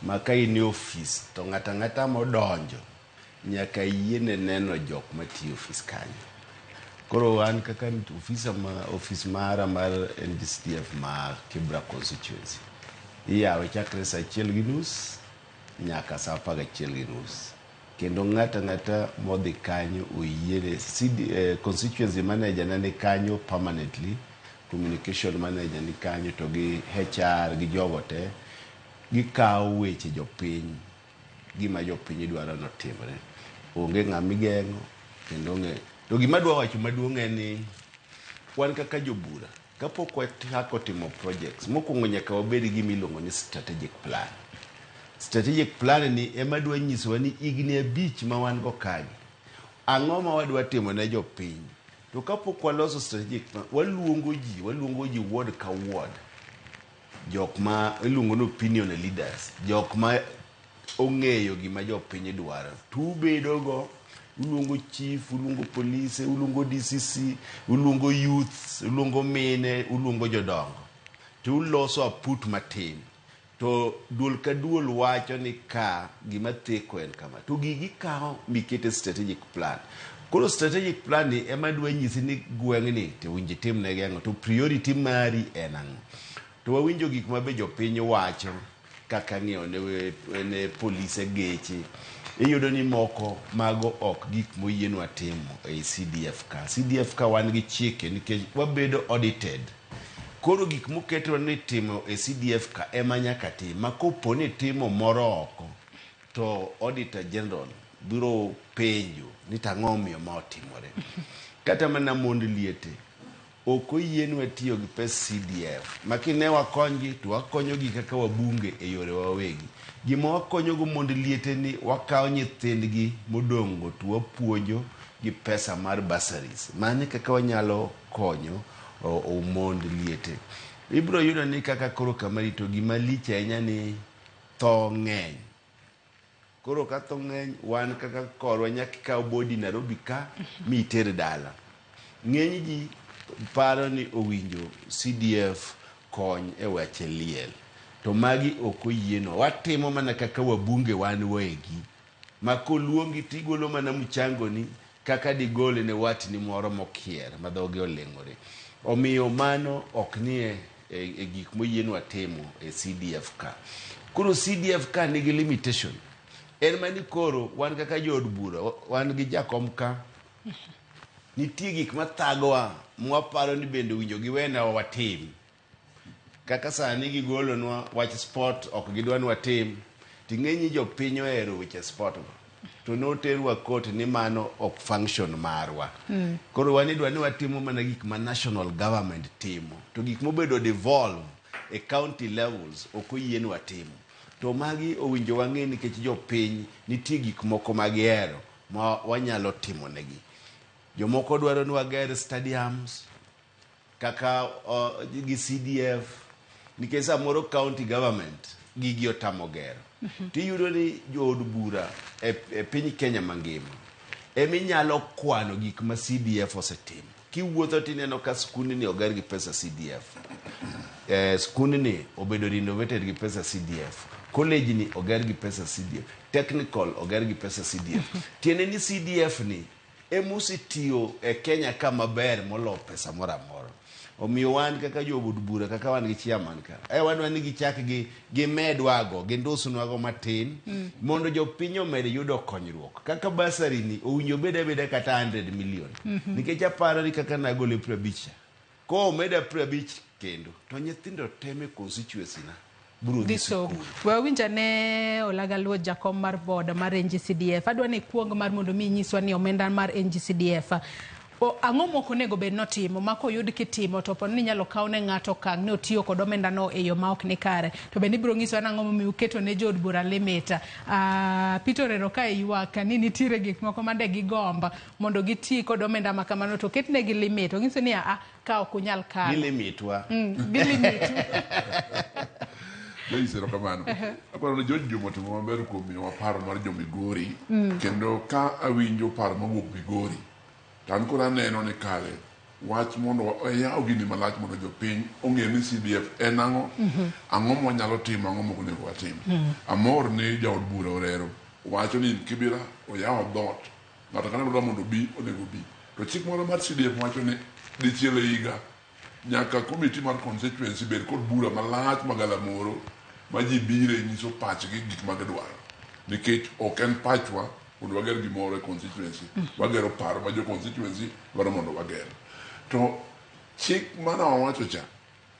[SPEAKER 3] Ma ka in e ofis to ng'ato ang'ata modonjo nyaka yiene neno jok matiyo e ofis kanyo. Koro an kaka ofisa ma ofis mara mar NGCDF ma Kibra constituency iyawe chakre saa 1:30 nyaka saa 11:30. Kendo ng'ato ang'ata modhi kanyo oyiene. Constituency manager na ni kanyo permanently, communication manager ni kanyo to gi HR gi jogo te gikawo weche jopiny gima jopiny dwaro notimre. Onge ng'ama igeng'o kendo onge. To gima adwa wacho maduong' en ni wan kaka jobura kapok wachako timo projects mokwongo nyaka wabed gi gima iluongo ni strategic plan. Strategic plan ni ema dwa nyisowa ni higni 5 ma wan go kanyo ang'o ma wadwa timo ne jopiny. To kapok waloso strategic plan waluongo ji ward ka ward, jok ma iluongo ni opinion leaders, jok ma ong'eyo gima jopiny dwaro. To ubedo go, uluongo chief, uluongo polise, uluongo DCC, uluongo youths, uluongo mine, uluongo jodongo. To uloso aput matin. To duol ka duol wacho ni ka gima theko en kama. To gigi kawo mikete strategic plan. Koro strategic plan ni ema dwa nyisi ni gweng'ni to winji timnegi ang'o, to priority mari en ang'o. To wawinjo gik ma be jopiny wacho kaka ng'iewo ne polise geche. Iyudo ni moko mago ok gik moyienwa timo ei CDF ka. CDF ka wan gi chike nikech wabedo audited. Koro gik moketwa ni timo e CDF ka ema nyaka tim. Ma kopo ni timo moro oko to Auditor General biro penjo ni tang'o omiyo ma otimore. Kata mana mond liete. Ok oyienwa tiyo gi pes CDF. Ma kine wakonygi to wakonyogi kaka wabunge e yore wawegi. Gima wakonyogo mond liete ni wakawo nyithindgi modong'go to wapuonjo gi pesa mar bursaries. Mano e kaka wanyalo konyo mond liete. Ibiro yudo ni kaka koro kama rito gima lich ahinya ni tho ng'eny. Koro ka tho ng'eny wan kaka korwa nyaka ikaw body Nairobi ka mi iter dala. Ng'eny ji paro ni owinjo CDF kony e weche liel. To magi ok oyienwa. Watimo mana kaka wabunge wan wegi. Ma koluongi tigolo mana mchango ni kaka digole ne watni moro mokier ma dhoge oleng'ore. Omiyo mano ok nie e gik moyienwa timo e CDF ka. Koro CDF ka nigi limitation. En mani koro wan kaka jood bura, wan gi jakom ka, nitie gik mathagowa mwaparo ni bende owinjo giwenwa watim. Kaka sani gigolonwa wach sport ok gidwa ni watim, ting'e ni jopiny ohero weche sport go. To noterwa court ni mano ok function marwa. Koro wan idwa ni watimo mana gik ma national government timo. To gik mobedo devolve e county levels ok oyienwa timo. To magi owinjo wang'e nikech jopiny nitie gik moko ma gihero ma wanyalo timo negi. Jomoko dwaro ni wager stadiums kaka gi CDF nikech samoro county government gigi otamo gero. Tiyudo ni jood bura e piny Kenya mangima eminyalo kwano gik ma CDF osetimo. Kiwuotho tineno ka skundni oger gi pesa CDF. Skundni obedo renovated gi pesa CDF. College ni oger gi pesa CDF. Technical oger gi pesa CDF. Tiende ni CDF ni emosetiyo e Kenya ka maber molo pesa moro amora. Omiyo wan kaka jood bura kaka wan gi chairman ka, wadwa ni gichak gi gimedwago, gindusnwago matin mondo jopiny omed yudo konyruok. Kaka bursary ni owinjo obed abeda kata 100 million. Nikech aparo ni kaka nagole 50 cha. Komeda 50 kendo to nyithindo teme constituency na biro dhi
[SPEAKER 1] somo.
[SPEAKER 3] sikul.
[SPEAKER 1] We awinj ane Olaga Luo jakom mar board mar NGCDF. Adwa ni ikuong mar mondo mi inyiswa ni omenda mar NGCDF ang'o mok onego bed notimo ma koyud kitimo to po ni inyalo kaw ne ng'ato okang' ni otiyo kod omenda no e yo ma ok ni kare. To bende ibiro nyisowa nang'o momiyo uketo ne jood bura limit. Peter Orero ka ywak ni nitiere gik moko ma de gigomb mondo giti kod omenda ma kamano to ketnegi limit. Onyiso ni a ka ok unyal kalo.
[SPEAKER 3] Gilimitwa.
[SPEAKER 1] Gilimit.
[SPEAKER 2] Joyce, erokamano. Aparo ni George Juma otimo maber kuom miyowa paro mar jo Migori. Kendo ka awinjo paro mawuok Migori, to an koro aneno ni kare wach mondo wayaw gini malach mondo jopiny ong'e ni CDF en ang'o, ang'o mwanyalo timo, ang'o mok onego watim. Amor ni jaod bura Orero wacho ni Kibira oyawo dhoot, ng'ato ka ng'ato dwa mondo obi onego obi. To chik moro mar CDF wacho ni dichiel e higa nyaka committee mar constituency bed kod bura malach magalamoro ma ji bire nyiso pachgi gik ma gidwaro. Nikech ok en pachwa mondo wager gimoro e constituency, wagero paro ma jo constituency dwaro mondo wager. To chik mane wawacho cha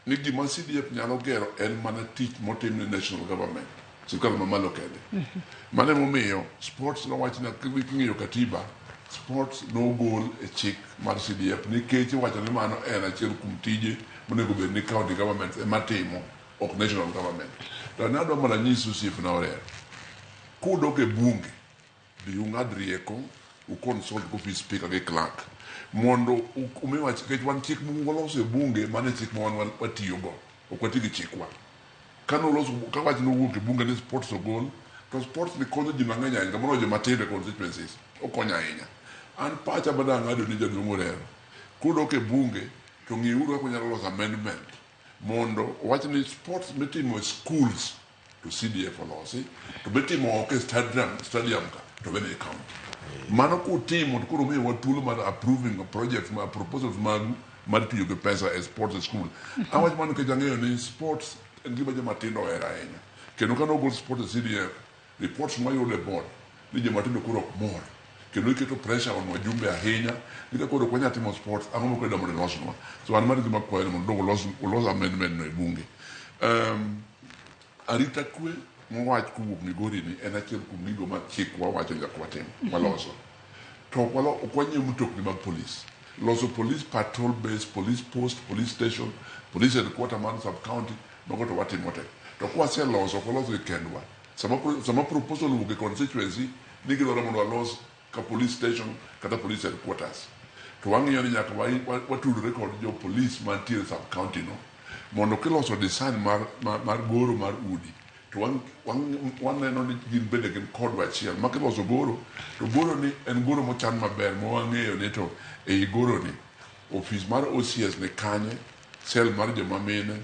[SPEAKER 2] ni gima CDF nyalo gero en mana tich motim ne national government, sirkal mamalo kende. Mano emomiyo sports nowach ni king'iyo katiba, sports nogol e chik mar CDF nikech iwacho ni mano en achiel kuom tije monego bed ni county government ema timo, ok national government. To ne adwa mana nyiso osiepna Orero, kudok e bunge, dhi ung'ad rieko, u consult gi office speaker gi clerk mondo umiwa nikech wan chik mwaloso e bunge mano e chik ma wan watiyogo, ok wati gi chikwa. Kanoloso ka wach nowuok e bunge ni sports ogol, to sports ni konyo ji mang'eny ahinya, moloyo joma tindo e constituencies, okonyo ahinya. An pacha ma dang'ado ni jaduong' Orero, kudok e bunge to ng'iuru kaka unyalo loso amendment mondo owach ni sports mitimo e schools to CDF olosi, to mitimo oko e stadium ka to bende e county. Mano kutimo to koro miyowa thuolo mar approving projects ma proposals magu mar tiyo gi pesa e sports e school. Awacho mano nikech ang'eyo ni sports en gima joma tindo ohero ahinya. Kendo ka nogol sports e CDF, reports mwayudo e board ni joma tindo koro ok mor. Kendo iketo pressure on wajumbe ahinya ni ka koro ok wanyal timo sports, ang'o ma koro idwa mondo ilosnwa. So an mano e gima akwayo ni mondo ulos amendment no e bunge. Arita kwe mowach kowuok Migori ni en achiel kuom gigo ma chikwa wacho ni nyaka watim, waloso. To ok wanyiew mtokni mag polis. Loso police patrol base, police post, police station, police headquarter mar sub county, mago to watimo te. To kwaseloso, ok waloso gi kendwa. Sama, sama proposal owuok e constituency ni gidwaro mondo walos ka police station kata police headquarters, to wang'iyo ni nyaka watudore kod jo police mantiere sub county no mondo kiloso design mar goro mar udi to waneno ni gin bende gin kodwa achiel ma kiloso goro to goro ni en goro mochan maber ma wang'eyo ni to ei goro ni ofis mar OCS ni kanye, cell mar joma mine,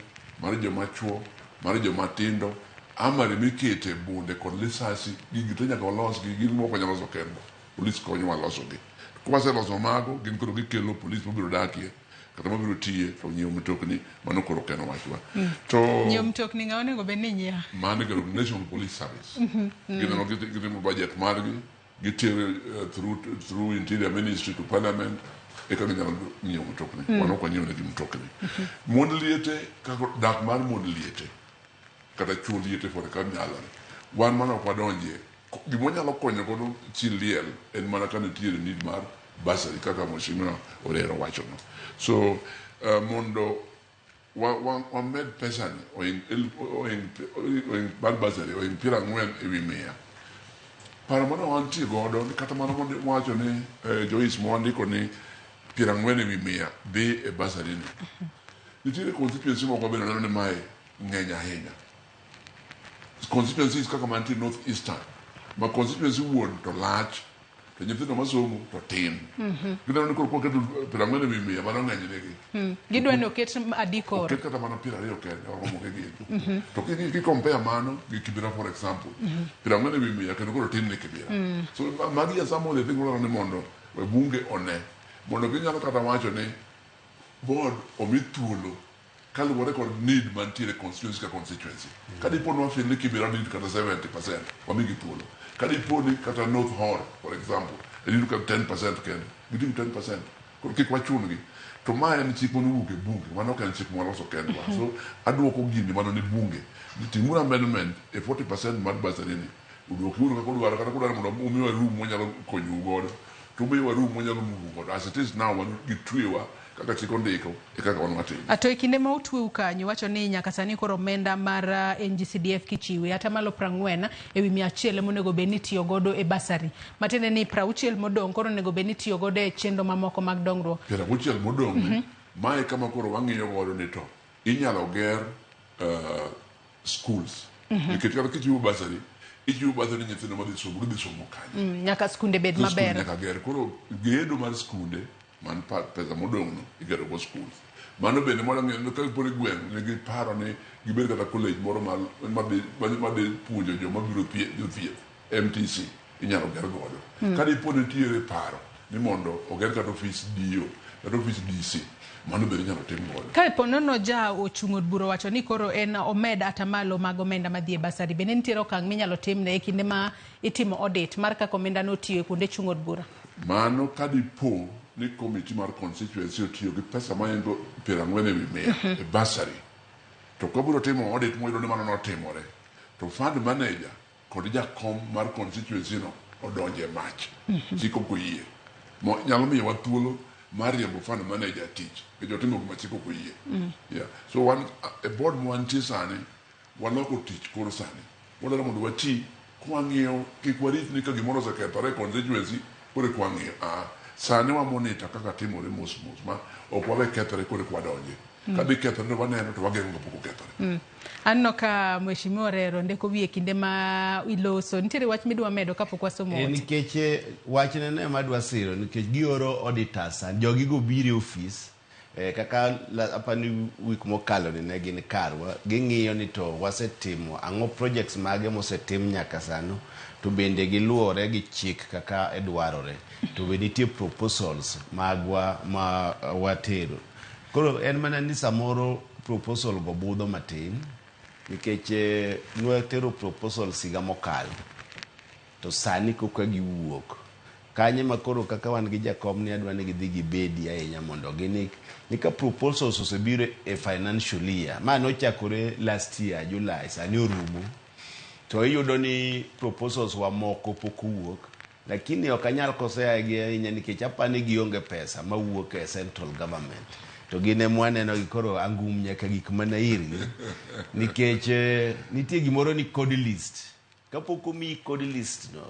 [SPEAKER 2] mar joma chuo, mar joma tindo, armory mikete bunde kod lisasi, gigi te nyaka walos gi, gin mok wanyalo loso kendwa, police konyowa losogi. Kwaseloso mago, gin koro gikelo police mabiro dakie kata mabiro tiye to nyiewo mtokni, mano koro ok en wachwa. To
[SPEAKER 1] Nyiewo mtokni ng'a onego bed ni nyiewo?
[SPEAKER 2] Mano ikelo National Police Service. Gineno gitimo budget margi, gitero through Interior Ministry to Parliament, eka ginyalo nyiewo mtokni. Wan ok wanyiew negi mtokni. Mond liete, kaka dak mar mond liete kata chuo liete for ka nyalore, wan mana ok wadonjie. Gima wanyalo konyo godo chi liel en mana ka nitiere need mar bursary kaka Mheshimiwa Orero wachono. So mondo wamed pesa ni oing mar bursary oing 40%. Paro mane wantie godo ni kata mana wacho ni Joyce mwandiko ni 40% dhi e bursary ni. Nitiere constituency moko bende neno ni mae ng'eny ahinya. Constituencies kaka mantie North Eastern, ma constituency wuon to lach, to nyithindo masomo to tin. Gineno ni koro kwaketo 40% mano ng'eny negi.
[SPEAKER 1] Gidwa ni oket adi koro?
[SPEAKER 2] Oket kata mana 20 kende oromo gi gin. To ki compare mano gi Kibera, for example, 40% kendo koro tin ne Kibera. So magi are some of the things madwaro ni mondo bunge one. Mondo ginyalo kata wacho ni board omi thuolo kaluwore kod need mantiere constituency ka constituency. Ka dipo ni wafeel ni Kibera need kata 70%, wamigi thuolo. Ka dipo ni kata North Horr, for example, need kata 10% kende, gitim 10%. Koro kik wachun gi. To ma en chik manowuok e bunge, mano ok en chik mwaloso kendwa. So aduoko gini mano ne bunge. Ni timuru amendment e 40% mar bursary ni. Uduokiuru kaka udwaro, kata kudwaro mondo umiwa room mwanyalo konyou godo. To umiwa room mwanyalo move godo. As it is now, wan gitwewa kaka chik ondiko e kaka wan watimo.
[SPEAKER 1] To e kinde ma otweu kanyo, wacho ni nyaka sani koro omenda mar NGCDF kichiwe 40% ema onego bed ni itiyo godo e bursary. Matiende ni 60 modong' koro onego bed ni itiyo godo e chenro mamoko mag dongruok.
[SPEAKER 2] 60 modong' ni, mae kama koro wang'iyo godo ni to inyalo ger schools. Nikech kata kichiwo bursary, ichiwo bursary ni nyithindo madhi somo, gidhi somo kanye?
[SPEAKER 1] Nyaka skunde bed
[SPEAKER 2] So skul
[SPEAKER 1] maber.
[SPEAKER 2] nyaka ger. Koro gedo mar skunde man pesa modong' no igero go schools. Mano bende moro ng'eyo ni ka poni gweng' nigi paro ni gibed kata college moro madhi puonjo joma biro jothieth MTC inyalo ger godo. Ka dipo nitiere paro ni mondo oger kata ofis DO kata ofis DC, mano bende inyalo tim godo.
[SPEAKER 1] Ka po nono ja ochung' od bura wacho ni koro en omed atamalo mag omenda madhi e bursary, bende nitiere okang' minyalo timne e kinde ma itimo audit mar kaka omenda no otiyo e kuonde chung' od bura?
[SPEAKER 2] Mano ka dipo ni committee mar constituency otiyo gi pesa mahingo 40% e bursary, to kwabiro timo audit mwayudo ni mano notimore, to fund manager kod jakom mar constituency no odonje e mach. Chik ok oyie. Nyalo miyowa thuolo mar riembo fund manager tich nikech otimo gima chik ok oyie. Yeah. So wan e board mwantie sani, waloko tich koro sani. Wadwaro mondo wati kwang'iyo, kik warit ni ka gimoro osekethore e constituency koro eka wang'iyo. Ah, sani wa monitor kaka timore mos mos ma ok wawe kethore koro eka wadonje. Ka dhi kethore to waneno to wageng'o kapok okethore.
[SPEAKER 1] Aneno ka Mheshimiwa Orero ndeko wiye kinde ma iloso. Nitiere wach midwa medo kapok wasomo ote?
[SPEAKER 3] Nikech wachne ne ema adwa siro nikech gioro auditors sani jogi go biro e ofis kaka apani week mokalo ni ne gin karwa ging'iyo ni to wasetimo ang'o, projects mage mosetim nyaka sano, to bende giluwore gi chik kaka dwarore, to be nitie proposals magwa ma watero. Koro en mana ni samoro proposal go budho matin nikech nwatero proposals higa mokalo to sani koka giwuok kanye ma koro kaka wan gi jakom ni adwa ni gidhi gibedi ahinya mondo gini ni ka proposals osebiro e financial year ma nochakore last year July, sani orumo, to iyudo ni proposals wa moko pok owuok. Lakini ok anyal kosea gi ahinya nikech apani gionge pesa mawuok e central government. To gin ema waneno gi koro angum nyaka gik mana irgi. Nikech eh, nitie gimoro ni code list. Kapok omiyi code list no,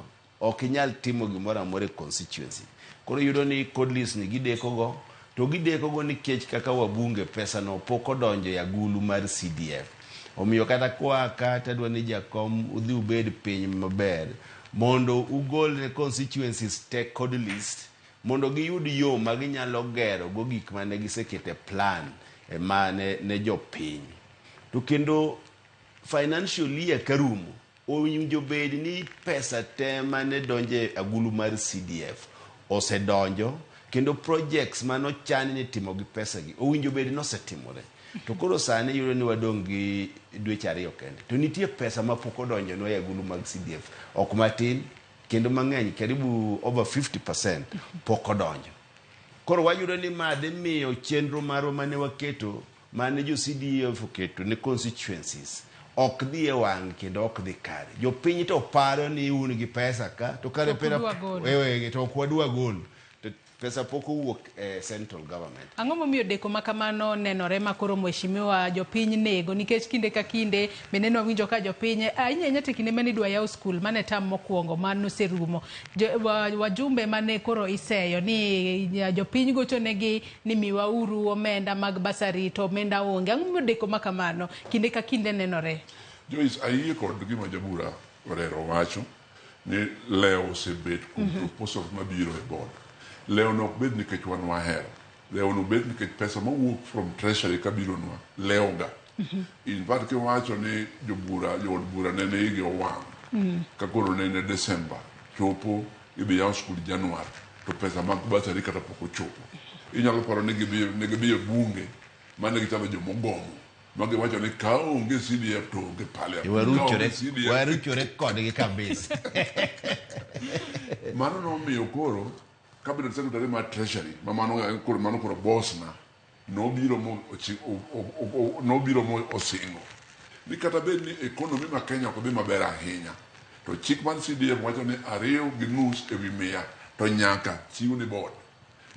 [SPEAKER 3] ok inyal timo gimoro amora e constituency. Koro iyudo ni code list ni gideko go, to gideko go nikech kaka wabunge pesa no pok odonjo e agulu mar CDF. Omiyo kata kwa ka tadwa ni jakom udhi ubed piny maber mondo ugol ne constituencies te code list mondo giyud yo ma ginyalo gero go gik mane gisekete plan e ma ne, ne jopiny. To kendo financial year karumo owinjo bed ni pesa te mane donjo e agulu mar CDF osedonjo kendo projects mane ochan ni itimo gi pesa gi owinjo bed ni osetimore. To koro sani iyudo ni wadong' gi dweche ariyo kende. To nitie pesa ma pok odonjonwa e agulu mag CDF. Ok matin kendo mang'eny karibu over 50% pok odonjo. Koro wayudo ni ma dhi miyo chenro marwa mane waketo mane jo CDF oketo ne constituencies ok dhi e wang' kendo ok dhi kare. Jopiny to paro ni un gi pesa ka to kare
[SPEAKER 1] Ok
[SPEAKER 3] pera
[SPEAKER 1] udwa golo.
[SPEAKER 3] wewe to ok wadwa golo. To pesa pok owuok e central government.
[SPEAKER 1] Ang'o momiyo deko ma kamano nenore ma koro mheshimiwa jopiny nego nikech kinde ka kinde bende nwawinjo ka jopiny ahinya ahinya to e kinde mane idwa yaw skul mane tam mokwongo manoserumo jo, wa, wajumbe mane koro iseyo ni jopiny gochonegi ni miwauru omenda mag basari to omenda onge. Ang'o momiyo deko ma kamano kinde ka kinde nenore?
[SPEAKER 2] Joyce, ayie kod gima jabura Orero wacho ni lewo osebet kuom proposals mabiro e board. Lewo no ok bed nikech wan wahero. Lewo no bet nikech pesa mawuok from treasury kabironwa lewo ga. In fact kiwacho ni jobura jood bura nene igi owang' ka koro nene December chopo idhi yaw skul Januar to pesa mag bursary kata pok ochopo. Inyalo paro ni gidhi ne gidhi e bunge mane gichalo jomogomo ma giwacho ni ka onge CDF to onge parliament. Ka onge
[SPEAKER 3] Waruchore,
[SPEAKER 2] CDF
[SPEAKER 3] waruchore kodgi kabisa.
[SPEAKER 2] Mano nomiyo koro cabinet secretary mar treasury ma mano koro mano koro boss na nobiro mo ochi- o- o- o- nobiro mo osingo ni kata bed ni economy ma Kenya ok dhi maber ahinya to chik mar CDF wacho ni 2.5 ewi mia to nyaka chiw ni board.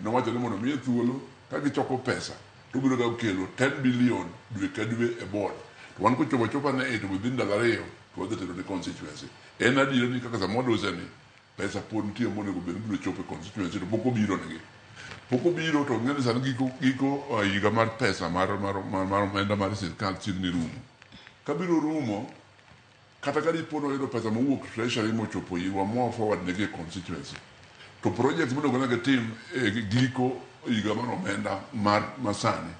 [SPEAKER 2] Nowacho ni mondo miye thuolo ka gichoko pesa to obiro ga kelo 10 billion dwe ka dwe e board. To wan kochopo achopa ne it within ndalo ariyo to wadhi tero ne constituency. En adier ni kaka sama wadose ni pesa pod nitie monego bed ni biro chopo e constituency to pok obiro negi. Pok obiro to ng'e ni sani giko, giko higa mar pesa mar, mar, mar, mar omenda mar sirkal chiegni rumo. Kabiro rumo, kata ka dipo ni wayudo pesa mowuok treasury mochopo irwa moa forward negi e constituency, to projects monego ne gitim e giko higa mar omenda mar masani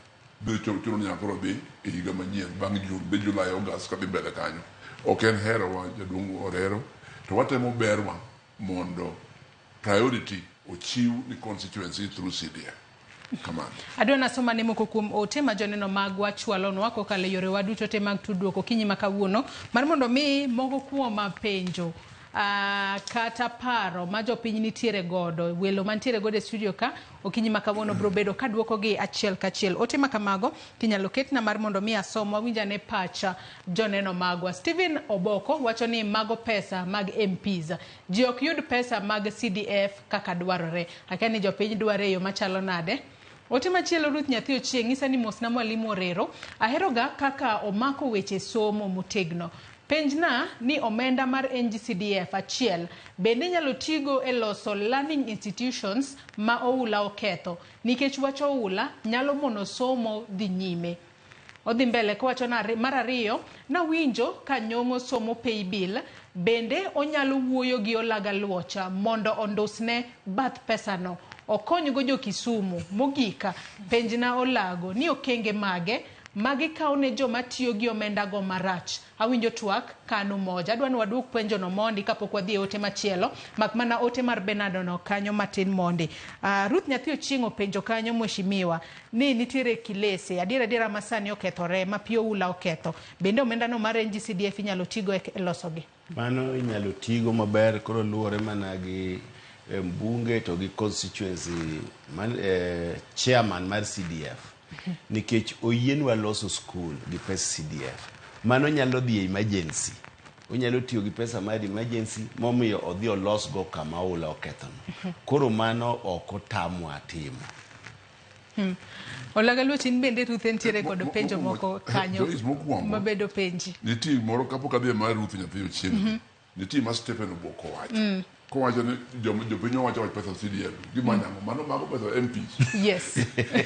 [SPEAKER 2] biro chuno ni nyaka koro dhi e higa manyien bang' June, dhi July, August kadhi mbele kanyo. Ok en herowa jaduong' Orero, to watemo berwa mondo priority ochiw ni constituency through CDF. Kamano.
[SPEAKER 1] Adwa nasoma ne moko kuom ote ma joneno magwa chwalonwa kokalo e yorewa duto te mag tudruok okinyi ma kawuono mar mondo mi moko kuom penjo kata paro ma jopiny nitiere godo welo mantiere godo e studio ka okinyi ma kawuono biro bedo ka duokogi achiel kachiel. Ote ma kamago tinyalo ketna mar mondo mi asom wawinj ane pacha joneno magwa. Stephen Oboko wacho ni mago pesa mag MPs. Ji ok yud pesa mag CDF kaka dwarore. Akia ni jopiny dware e yo machalo nade. Ote machielo Ruth Nyathi Ochieng' nyisa ni mosna mwalimu Orero. Aheroga kaka omako weche somo motegno. Penjna ni omenda mar NGCDF achiel bende inyalo tigo e loso learning institutions ma oula oketho nikech wach oula nyalo mono somo dhi nyime. Odhi mbele kowacho na mar ariyo nawinjo ka Nyong'o somo pay bill bende onyalo wuoyo gi Olaga Luocha mondo ondusne bath pesano okonygo jo Kisumu. Mogik penjna Olago ni okenge mage magikawo ne joma tiyo gi omenda go marach. Awinjo twak kanu moja. Adwa ni waduok penjo no mondi kapok wadhi e ote machielo, mak mana ote mar Bernardo no kanyo matin mondi. Ruth Nyathi Ochieng' openjo kanyo mheshimiwa ni nitiere kilese adiera adiera masani okethore ma pi oula oketho. Bende omenda no mar NGCDF inyalo tigo e losogi?
[SPEAKER 3] Mano inyalo tigo maber koro luwore mana gi mbunge to gi constituency man, chairman mar CDF. Nikech oyienwa loso skul gi pes CDF. Mano nyalo dhi e emergency. Onyalo tiyo gi pesa mar emergency momiyo odhi olosgo kama oula okethono. Koro mano ok otamwa timo.
[SPEAKER 1] Olaga Luoch, in bende Ruth entiere kod penjo moko kanyo
[SPEAKER 2] Joyce, mokwongo
[SPEAKER 1] mabedo penji.
[SPEAKER 2] Nitie moro kapok adhi e mar Ruth nyathi Ochieng. Nitie ma Stephen Oboko wacho. Kowacho ni jopiny owacho wach pesa CDF. Gimanyo ang'o? Mano mago pesa MPs.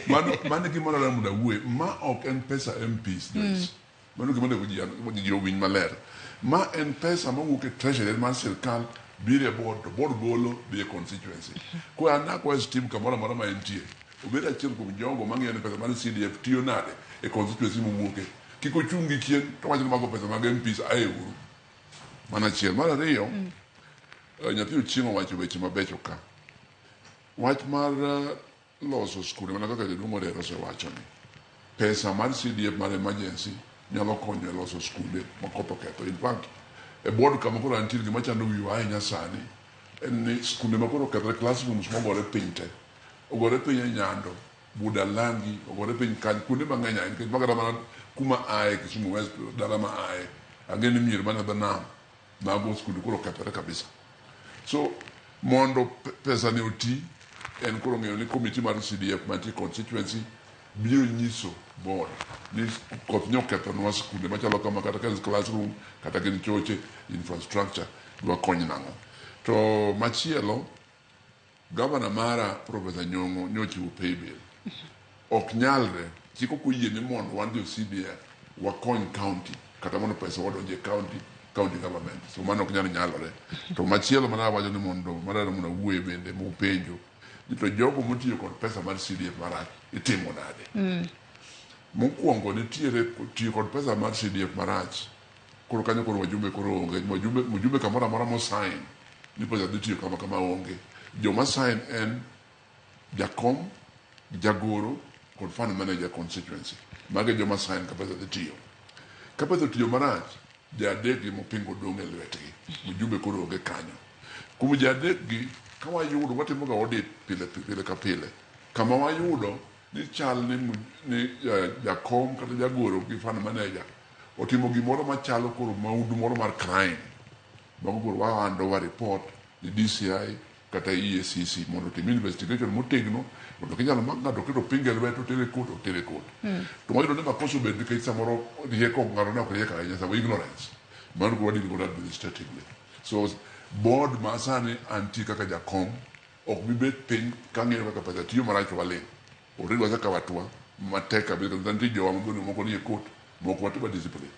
[SPEAKER 2] Mano e gima adwaro mondo awuoye. Ma ok en pesa MPs, Joyce. Mano gima onego ji owinj maler. Ma en pesa mawuok e treasury en mar sirkal biro e board to board golo dhi e constituency. Koro an akwayo Steve kamoro amora ma entie, obed achiel kuom jogo mang'iyo ni pesa mar CDF tiyo nade e constituency mowuoke. Kik ochung' gi chien to wacho ni mago pesa mag MPs ae uru. Mano achiel. Mar ariyo, nyathi Ochieng' owacho weche mabecho ka. Wach mar loso skunde mana kaka jaduong' Odero osewacho ni pesa mar CDF mar emergency nyalo konyo e loso skunde ma koth oketho. In fact, e board kama koro antie gima chando wiwa ahinya sani en ni skunde ma koro okethore, classrooms mogore piny te, ogore piny e Nyando, Budalangi, ogore piny kany, kuonde mang'eny ahinya nikech makata mana kuma aye Kisumu West, dala ma aye, ang'e ni mier man e dho nam mago skunde koro okethore kabisa. So mondo pesa ni oti, en koro ng'eyo ni committee mar CDF mantie constituency biro nyiso board ni koth nyokethonwa skunde machalo kama, kata ka en classroom kata gin choche, infrastructure dwa kony nang'o. To machielo, gavana mara Professor Nyong'o nyochiwo paybill. Ok nyalre, chik ok oyie ni mondo wan jo CDF wakony county kata mondo pesa wadonje county government. So mano ok nyal nyalore. To machielo mana wacho ni mondo madwaro mondo awuoye bende mupenjo ni to jogo motiyo kod pesa mar CDF marach itimo nade? Mokwongo nitiere tiyo kod pesa mar CDF marach. Koro kanyo koro wajumbe koro onge. Mjumbe kamoro amora mosign ni pesa dhi tiyo kama kama onge. Joma sign en jakom, jagoro kod fund manager constituency. Mago e joma sign ka pesa dhi tiyo. Ka pesa otiyo marach, jadek gi mopingo dong' e lwetgi. Mjumbe koro onge kanyo. Kuom jadek gi, ka wayudo, watimo ga audit pile pile ka pile. Kama wayudo ni chal ni jakom kata jagoro gi fund manager otimo gimoro machalo koro maundu moro mar crime. Mago koro wa hand over report ni DCI kata EACC mondo otim investigation motegno mondo kinyalo mak ng'ato keto pingo e lwete otere court, otere court. To wayudo ni makosa obet nikech samoro rieko ng'ato ne ok riek ahinya, samoro ignorance. Mano koro wadeal godo administratively. So board ma sani antie kaka jakom ok bi bet piny kang'iyo kaka pesa tiyo marach to waling'. Already wasekawo hatua matek kabisa kendo nitie jowa mabende moko nie court, moko watimo discipline.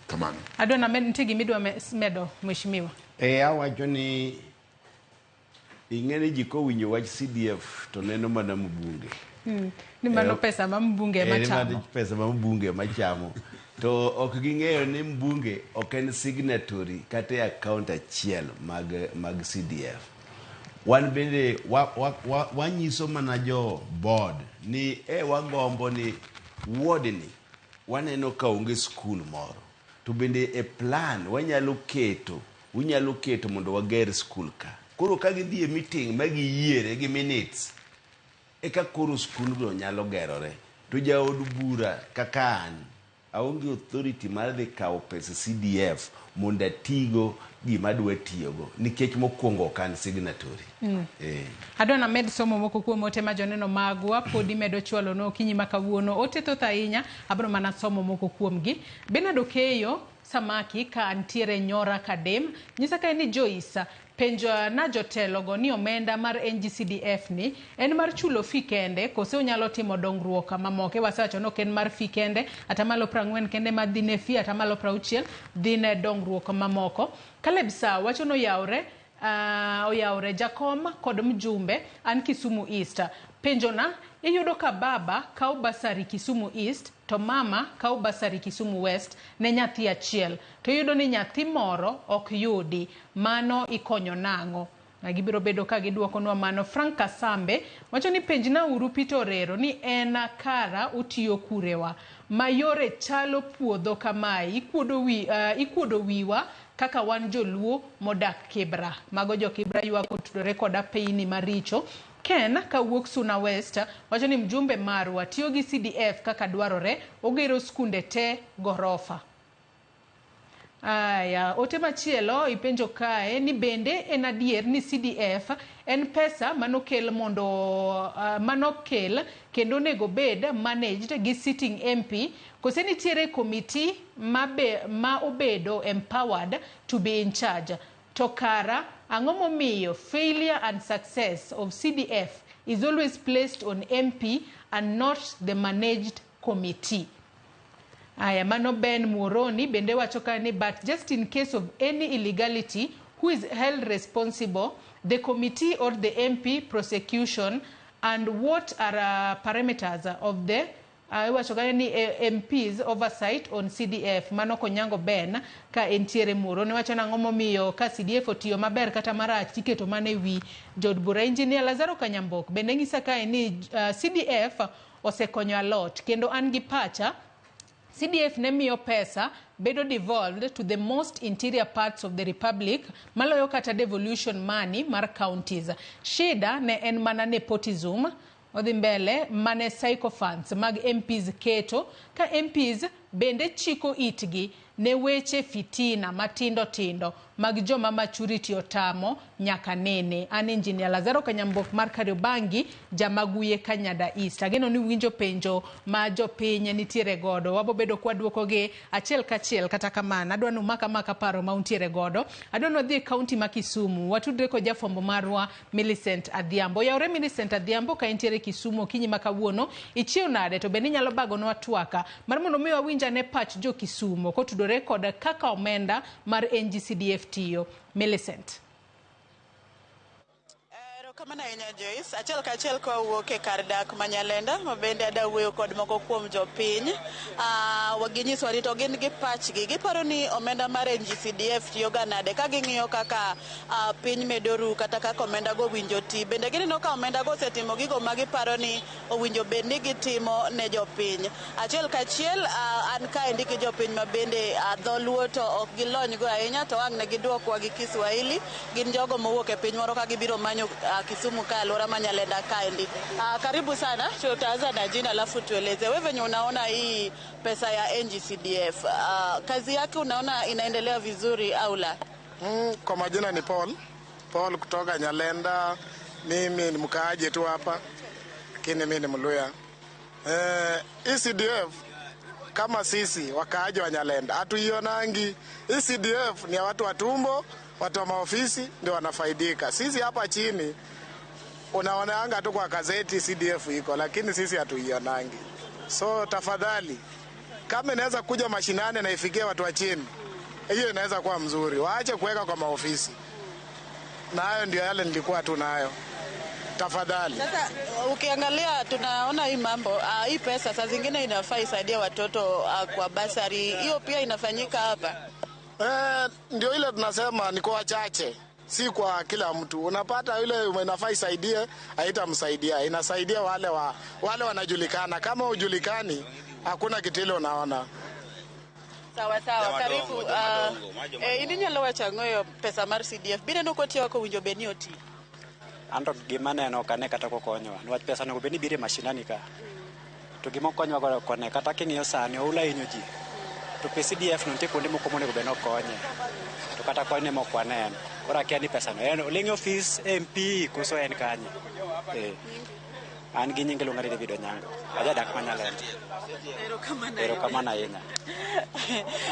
[SPEAKER 2] Kamano.
[SPEAKER 1] Adwa na med, nitie gima idwa medo mheshimiwa.
[SPEAKER 3] Awacho ni ing'e ni ji kowinjo wach CDF to neno mana mbunge.
[SPEAKER 1] Ni mano pesa ma mbunge ema
[SPEAKER 3] Ni mano
[SPEAKER 1] chamo.
[SPEAKER 3] pesa ma mbunge ema chamo. To ok ging'eyo ni mbunge ok en signatory kata e account achiel mag CDF. Wan bende wanyiso mana jo board ni wagombo ni ward ni waneno ka onge skul moro. To bende e plan wanyalo keto, unyalo keto mondo wager skul ka. Koro ka gidhi e meeting ma giyiere gi minutes, eka koro skundno nyalo gerore. To jaod bura kaka an, aonge authority mar dhi kawo pesa CDF mondo atigo gima adwa tiyogo, nikech mokwongo ok an signatory.
[SPEAKER 1] Adwa na med somo moko kuom ote ma joneno magwa podi medo chwalo no okinyi ma kawuono. Ote thoth ahinya, abro mana somo moko kuomgi. Bernard Okeyo Samaki ka antiere Nyora Kadem nyisa ka en ni Joyce penjo na jotelo go ni omenda mar NGCDF ni en mar chulo fee kende kose onyalo timo dongruok mamoko. Wasewacho ni ok en mar fee kende, atamalo 40 kende ma dhi ne fee, atamalo 60 dhi ne dongruok mamoko. Caleb Sa wacho ni oyawre jakom kod mjumbe an Kisumu East. Penjo na, iyudo ka baba kawo basari Kisumu East to mama kawo basari Kisumu West ne nyathi achiel, to iyudo ni nyathi moro ok yudi, mano ikonyo nang'o? Na gibiro bedo ka giduokonwa mano. Frank Kasambe wacho ni penjna uru Peter Orero ni en kara otiyo kurewa ma yore chalo puodho kamae, ikuodo wiwa kaka wan joluo modak Kibra. Mago jo Kibra ywak otudore kod apeyni maricho. Ken kawuok Suna West wacho ni mjumbe marwa tiyo gi CDF kaka dwarore, ogero skunde te gorofa. Aya, ote machielo ipenjo kae ni bende en adier ni CDF en pesa manokel mondo manokel kendo onego bed managed gi sitting MP kose nitiere committee ma obedo empowered to be in charge. To kara ang'o momiyo failure and success of CDF is always placed on MP and not the managed committee? Aya, mano Ben Muoroni bende wacho ka ni but just in case of any illegality, who is held responsible, the committee or the MP prosecution, and what are parameters of the iwacho kanyo ni MPs oversight on CDF. Mano Konyango Ben ka entiere Muoroni wacho nang'o momiyo ka CDF otiyo maber kata marach tiketo mana e wi jood bura. Engineer Lazaro Kanyambok bende ng'isa kae ni CDF osekonyo a lot kendo an gi pacha CDF ne miyo pesa bedo devolved to the most interior parts of the republic maloyo kata devolution money mar counties. Shida ne en mana nepotism odhi mbele mane sycophants mag MPs keto ka MPs bende chiko itgi ne weche fitina matindo tindo mag joma maturity otamo nyaka nene. An Engineer Lazaro Kanyambok mar Kariobangi, Jamaguye Kanyada East. Ageno ni winjo penjo ma jopiny nitiere godo. Wabobedo kwa duokogi achiel kachiel. Kata kamano adwa ni umaka maka paro ma untiere godo. Adwa ni wadhi e kaunti ma Kisumu. Watudre kod jafwambo marwa Millicent Adhiambo. Yaore Millicent Adhiambo ka intiere Kisumu okinyi ma kawuono, ichiew nade? To bende inyalo bagonwa twaka mar mondo mi wawinj ane pach jo Kisumu kotudore kod kaka omenda mar NGCDF tiyo. Millicent.
[SPEAKER 18] Erokamano ahinya Joyce. Achiel kachiel kawuok e kar dak ma Nyalenda, ma bende ada wuoyo kod moko kuom jopiny. Ginyiswa ni to gin gi pachgi. Giparo ni omenda mar NGCDF tiyo ga nade ka ging'iyo kaka piny medo ru kata kaka omenda go owinjo ti. Bende gineno ka omenda go osetimo gigo ma giparo ni owinjo bed ni gitimo ne jopiny. Achiel kachiel an kaendi gi jopiny ma bende dholuo to ok gilony go ahinya, to ang' ne giduokwa gi Kiswahili. Gin jogo mowuok e piny moro ka gibiro manyo Kisumu ka alwora ma Nyalenda kaendi. Karibu sana. Tutaanza na jina alafu tueleze wewe venye unaona hii pesa ya NGCDF. Kazi yake unaona inaendelea vizuri au la?
[SPEAKER 19] Kwa majina ni Paul. Paul kutoka Nyalenda. Mimi ni mkaaji tu hapa, lakini mimi ni Mluya. Hii CDF kama sisi wakaaji wa Nyalenda hatuionangi. Hii CDF ni ya watu wa tumbo, watu wa maofisi ndio wanafaidika. Sisi hapa chini unaonaanga tu kwa gazeti CDF iko, lakini sisi hatuionangi. So tafadhali, kama inaweza kuja mashinani na ifikie watu wa chini, hiyo inaweza kuwa mzuri. Waache kuweka kwa maofisi. Na hayo ndio yale nilikuwa tu nayo. Tafadhali.
[SPEAKER 18] Sasa ukiangalia tunaona hii mambo hii pesa saa zingine inafaa isaidie watoto kwa basari, hiyo pia inafanyika hapa.
[SPEAKER 19] Ndio ile tunasema ni kwa wachache, si kwa kila mtu. Unapata yule inafaa isaidie, haitamsaidia. Inasaidia wale wanajulikana. Kama hujulikani, hakuna kitu ile unaona.
[SPEAKER 18] Sawa sawa, karibu. In inyalo wacho ang'o e pesa mar CDF? Bineno kotiyo kaka owinjo bed ni oti?
[SPEAKER 20] An to gima aneno ok ane kata kokonyowa niwach pesa onego bed ni biro e mashinani ka to gima okonyowa go ok ane kata king'iyo sani oula hinyo ji to pes CDF no nitie kuonde moko monego bed ni okonye to kata kony ne mok waneno koro akia ni pesa no en oling' e ofis MP koso en kanye. An gi nying iluonga ni David Onyango, ajadak ma Nyalenda. Erokamano ahinya.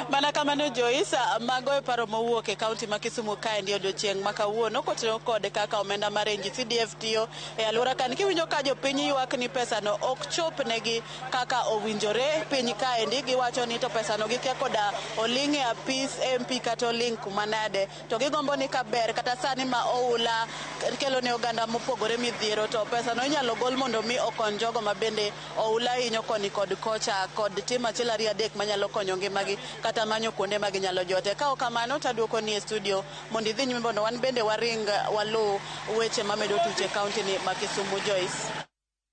[SPEAKER 18] Mana kamano Joyce, mago e paro mowuok e kaunti ma Kisumu kaendi odiochieng' ma kawuono kotenore kod kaka omenda mar NGCDF tiyo e alwora kan. Kiwinjo ka jopiny ywak ni pesa no ok chop negi kaka owinjore piny kaendi, giwacho ni to pesa no gikia koda oling' e apis MP kata oling' kuma nade, to gigombo ni kaber kata sani ma oula kelo ne oganda mopogore midhiero to pesa no inyalo gol mondo mi okony jogo ma bende oula hinyo koni kod kocha kod tim achiel ariyo adek manyalo konyo ngimagi kata manyo kuonde ma ginyalo jote. Ka ok kamano to aduoko ni e studio mondo idhi nyime mondo wan bende waring waluw weche mamedo tuch e kaunti ni ma Kisumu. Joyce.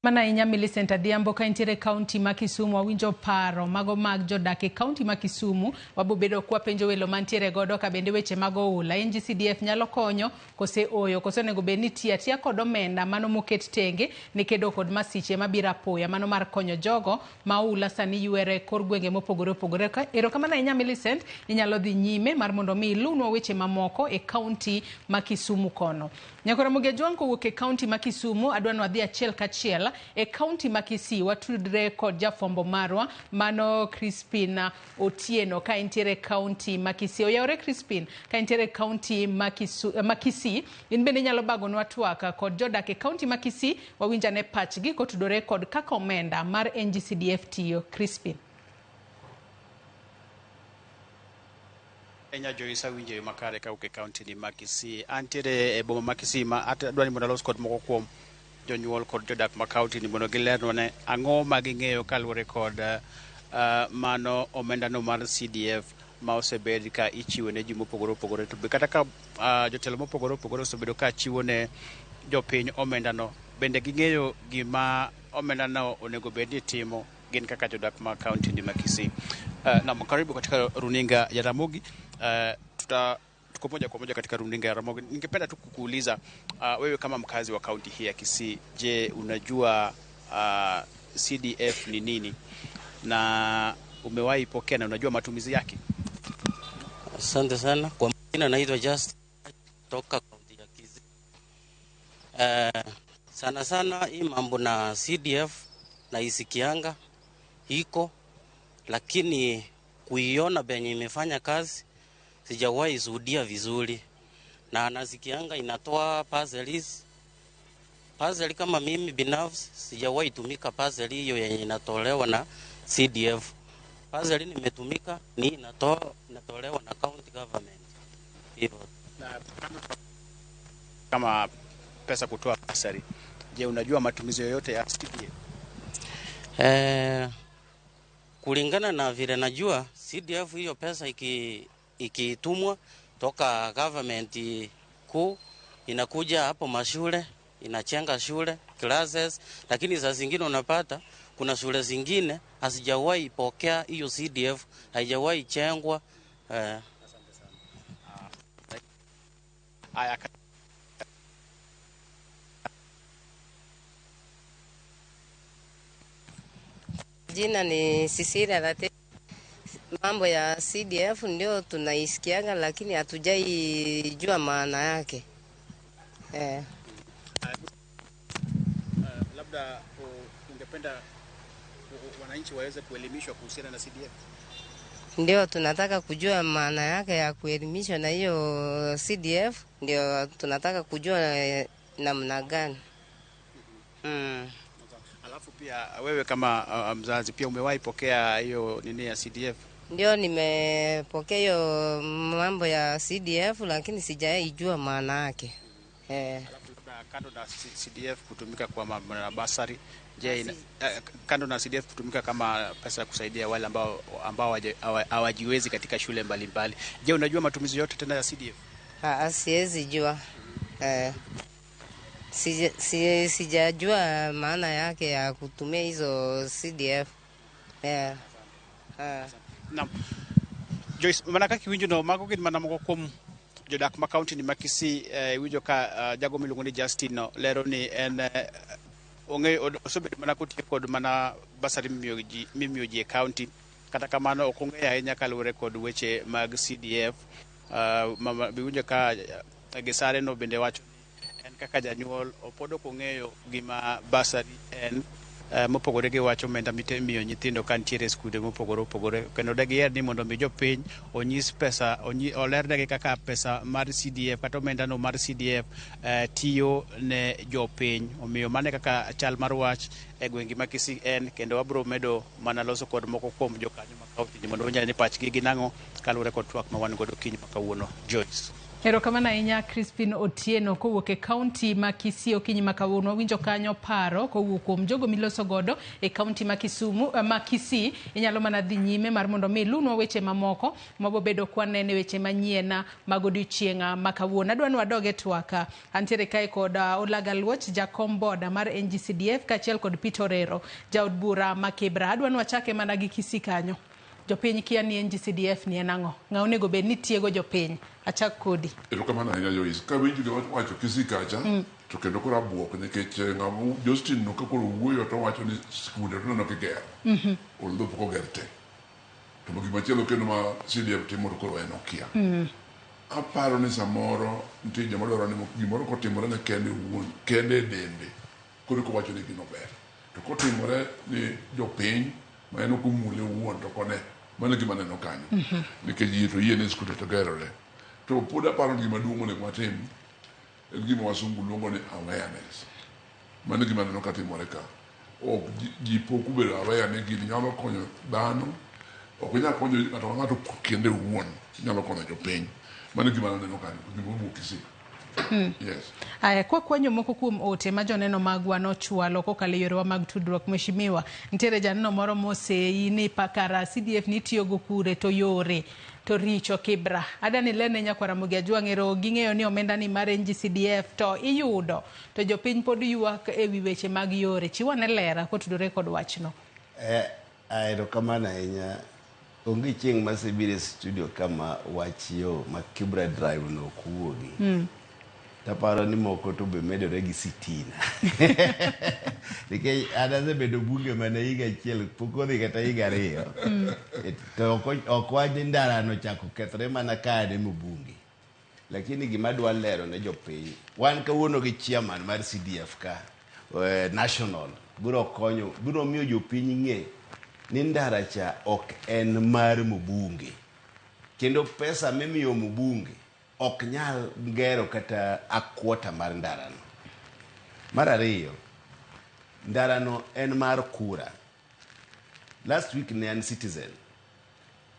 [SPEAKER 1] Mana ahinya Millicent Adhiambo ka intiere e kaunti ma Kisumu wawinjo paro mago mag jodak e kaunti ma Kisumu wabobedo kwapenjo welo mantiere godo ka bende weche mag oula NGCDF nyalo konyo kose oyo kose onego bed ni tiyo atiya kod omenda mano moket tenge ne kedo kod masiche mabiro apoya mano mar konyo jogo ma oula sani ywere e kor gwenge mopogore opogore. Erokamano ahinya Millicent, inyalo dhi nyime mar mondo mi ilunwa weche mamoko e kaunti ma Kisumu kono. Nyakora Ojwang' kowuok e kaunti ma Kisumu adwa ni wadhi achiel kachiel e kaunti ma Kisii watudre kod jafwambo marwa mano Crispin Otieno ka entiere e kaunti ma Kisii. Oyawore Crispin ka entiere e kaunti ma Kisii, in bende inyalo bagonwa twak kod jodak e kaunti ma Kisii wawinj ane pachgi kotudore kod kaka omenda mar NGCDF tiyo. Crispin.
[SPEAKER 9] Enya Joyce awinjo yo makare kawuok e kaunti ni ma Kisii. Antiere e boma ma Kisii ma adwa ni mondo alos kod moko kuom jonyuol kod jodak ma kaunti ni mondo gilernwa ne ang'o ma ging'eyo kaluwore kod mano omendano mar CDF ma osebed ka ichiwo ne ji mopogore opogore, to be kata ka jotelo mopogore opogore osebedo ka chiwo ne jopiny omendano, bende ging'eyo gima omendano onego bed ni timo gin kaka jodak ma kaunti ni ma Kisii. Naam, karibu katika runinga ya Ramogi. Tuko moja kwa moja katika runinga ya Ramogi. Ningependa tu kukuuliza wewe kama mkazi wa kaunti hii ya Kisii, je, unajua CDF ni nini na umewahi pokea na unajua matumizi yake?
[SPEAKER 21] Asante sana. Kwa majina naitwa Justin kutoka kaunti ya Kisii. Sana sana hii mambo na CDF na isikianga iko, lakini kuiona benye imefanya kazi sijawahi shuhudia vizuri, na nasikianga inatoa parcels. Parcel kama mimi binafsi sijawahi tumika parcel hiyo yenye inatolewa na CDF. Parcel nimetumika ni inatolewa na county government. Hivyo.
[SPEAKER 9] Kama pesa kutoa parcel, je, unajua matumizi yoyote ya CDF?
[SPEAKER 21] Kulingana na vile najua CDF hiyo pesa ikitumwa toka government kuu inakuja hapo mashule, inachenga shule classes, lakini saa zingine unapata kuna shule zingine hazijawahi pokea hiyo CDF, haijawahi chengwa.
[SPEAKER 9] Asante sana. Aya,
[SPEAKER 22] jina ni Cecilia Late. Mambo ya CDF ndio tunaisikianga, lakini hatujaijua maana yake.
[SPEAKER 9] Labda ungependa wananchi waweze kuelimishwa kuhusiana na CDF?
[SPEAKER 22] Ndio tunataka kujua maana yake ya kuelimishwa na hiyo CDF, ndio tunataka kujua namna gani.
[SPEAKER 9] Alafu pia wewe kama mzazi pia umewahi pokea hiyo nini ya CDF?
[SPEAKER 22] Ndio nimepokea hiyo mambo ya CDF, lakini sijaijua maana yake.
[SPEAKER 9] Alafu labda kando na CDF kutumika kwa basari, je, kando na CDF kutumika kama pesa ya kusaidia wale ambao hawajiwezi katika shule mbalimbali, je, unajua matumizi yote tena ya CDF?
[SPEAKER 22] Siwezi jua. Sijajua maana yake ya kutumia hizo CDF.
[SPEAKER 9] Naam. Joyce, mana kaka iwinjo no mago gin mana moko kuom jodak ma kaunti ni ma Kisii. Iwinjo ka jago miluongo ni Justin no lero ni en ong'eyo osebedo mana kotiyo kod mana basari mimiyo ji e kaunti, kata kamano ok ong'eyo ahinya kaluwore kod weche mag CDF. Iwinjo ka Gesare no bende wacho en kaka janyuol pod ok ong'eyo gima basari en, mopogore gi wacho omenda mimiyo nyithindo ka nitiere e skunde mopogore opogore, kendo de giher ni mondo mi jopiny onyis pesa olernegi kaka pesa mar CDF kata omenda no mar CDF tiyo ne jopiny. Omiyo mano e kaka chal mar wach e gwenge ma Kisii en, kendo wabiro medo mana loso kod moko kuom jokanyo ma kaunti mondo wanyal ni pachgi gin ang'o kaluwore kod twak ma wan godo kiny ma kawuono. Joyce.
[SPEAKER 1] Erokamano ahinya Crispin Otieno kowuok e kaunti ma Kisii okinyi ma kawuono. Wawinjo kanyo paro kowuok kuom jogo miloso godo e kaunti ma Kisumu ma Kisii. Inyalo mana dhi nyime mar mondo mi ilunwa weche mamoko mabobedo kwanene weche manyien mag odiochieng' ma kawuono. Adwa ni wadog e twak. Antiere kae kod Olaga Luoch, jakom boda mar NGCDF kaachiel kod Peter Orero, jaod bura ma Kibra. Adwa ni wachake mana gi Kisii kanyo. Jopiny kia ni NGCDF ni en ang'o? Ng'a onego bed ni tiego jopiny? Achak kodi.
[SPEAKER 2] Erokamano ahinya Joyce. Kawinjo gima wacho Kisii kacha, to kendo koro abuok nikech ng'ama Justin no ka koro wuoyo to wacho ni skunde to neno kigero. Although pok oger te. To gimachielo kendo ma CDF timo to koro en okia. Aparo ni samoro nitie joma dwaro ni gimoro kotimore ne kende owuon, kende e dende, koro kowacho ni gino ber. To kotimore ni jopiny ma en ok omule owuon to ok one, mano e gima aneno kanyo. Nikech yie to yie ni skunde to gerore. To pod aparo ni gima duong' monego watim en gima wasungu luongo ni awareness. Mano e gima aneno ka timore ka. Ok ji pok obedo aware ni gini nyalo konyo dhano, ok onyal konyo ng'ato ka ng'ato kende owuon, onyalo konyo jopiny. Mano e gima aneno kanyo, gima owuok Kisii. Yes.
[SPEAKER 1] Aya, kwakwanyo moko kuom ote ma joneno magwa nochwalo kokalo e yorewa mag tudruok, mheshimiwa, nitiere janeno moro moseyi ni pakara CDF nitiyogo kure to yore to richo Kibra. Ada ni lerne nyakwar Ramogi Ajwang' ero ging'eyo ni omenda ni mar NGCDF to iyudo to jopiny pod ywak e wi weche mag yore. Chiw ane lera kotudore kod wachno.
[SPEAKER 3] Erokamano ahinya. Onge chieng' masebiro e studio kama wach yo ma Kibra Drive no ok wuogi. Taparo ni moko to be medore gi sitina. Nikech an asebedo bunge mana higa achiel, pok odhi kata higa ariyo. To ok wach ni ndara no chako kethore mana ka an ema bunge. Lakini gima adwa lero ne jopiny, wan kawuono gi chairman mar CDF ka, national, biro konyo, biro miyo jopiny ng'e ni ndara cha ok en mar mbunge. Kendo pesa mimiyo mbunge ok nyal gero kata a quarter mar ndarano. Mar ariyo, ndarano en mar kura. Last week ne an Citizen,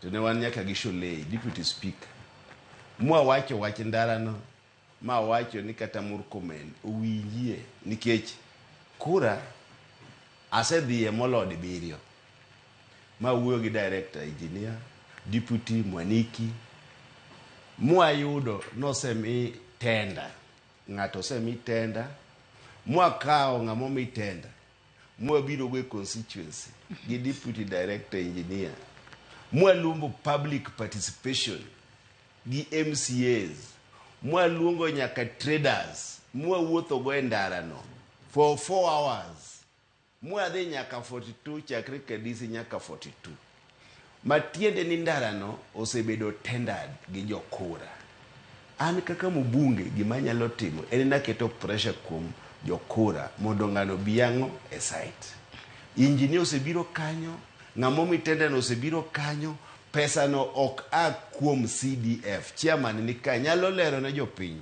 [SPEAKER 3] to ne wan nyaka gi Sholei, deputy speaker. Mwawacho wach ndarano, ma wacho ni kata Murkomen owinjie, nikech kura asedhiye moloyo dibiriyo. Ma wuoyo gi director engineer, deputy Mwaniki, mwayudo nosemi tender, ng'ato osemi tender, mwakawo ng'ama omi tender, mwabiro go e constituency gi deputy director engineer, mwaluongo public participation gi MCAs, mwaluongo nyaka traders, mwawuotho go e ndarano for 4 hours, mwadhi nyaka 42 chakre Kadisi nyaka 42. Matiende ni ndarano osebedo tendered gi jokura. An kaka mbunge gima anyalo timo en naketo pressure kuom jokura mondo ng'ano bi ang'o e site. Engineer osebiro kanyo, ng'ama omi tender no osebiro kanyo, pesa no ok a kuom CDF. Chairman ni ka nyalo lero ne jopiny.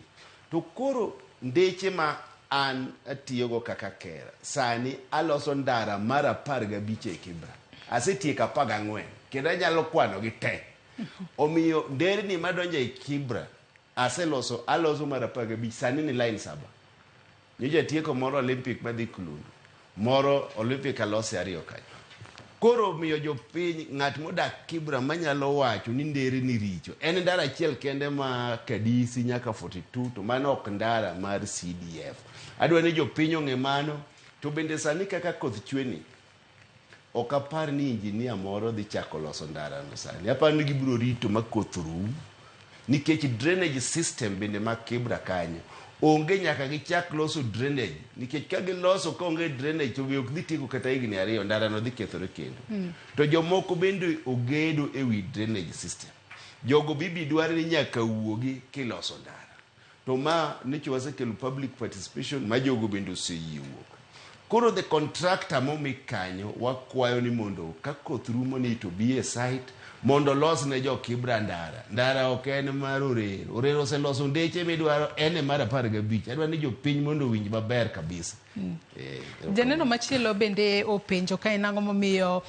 [SPEAKER 3] To koro ndeche ma an atiyogo kaka kera, sani aloso ndara mar 15 e Kibra. Asetieko 14 kendo anyalo kwano gi te. Omiyo nderni madonjo e Kibra aseloso, aloso mar 15 sani ni line 7. Nyocha atieko moro Olympic madhi Kulundu, moro Olympic alose 2 kanyo. Koro miyo jopiny ng'at modak Kibra manyalo wacho ni nderni richo. En ndara achiel kende ma Kadisi nyaka 42 to mano ok ndara mar CDF. Adwa ni jopiny ong'e mano, to bende sani kaka koth chwe ni, ok apar ni engineer moro dhi chako loso ndara no sani. Aparo ni gibiro rito ma koth rum, nikech drainage system bende ma Kibra kanyo onge, nyaka gichak loso drainage, nikech ka giloso ka onge drainage to be ok dhi tieko kata higni 2, ndara no dhi kethore kendo. To jomoko bende ogedo e wi drainage system. Jogo bibi dwaro ni nyaka wuogi kiloso ndara. To ma nicho wasekelo public participation ma jogo bende oseyie wuok. Koro the contractor momi kanyo wakwayo ni mondo ka koth rumo ni to bi e site Mondo olos ne jo Kibra ndara. Ndara ok en mar Orero. Orero oseloso ndeche midwaro en e mar 15. Adwa ni jopiny mondo owinj maber kabisa.
[SPEAKER 1] Janeno machielo bende openjo ka en ang'o momiyo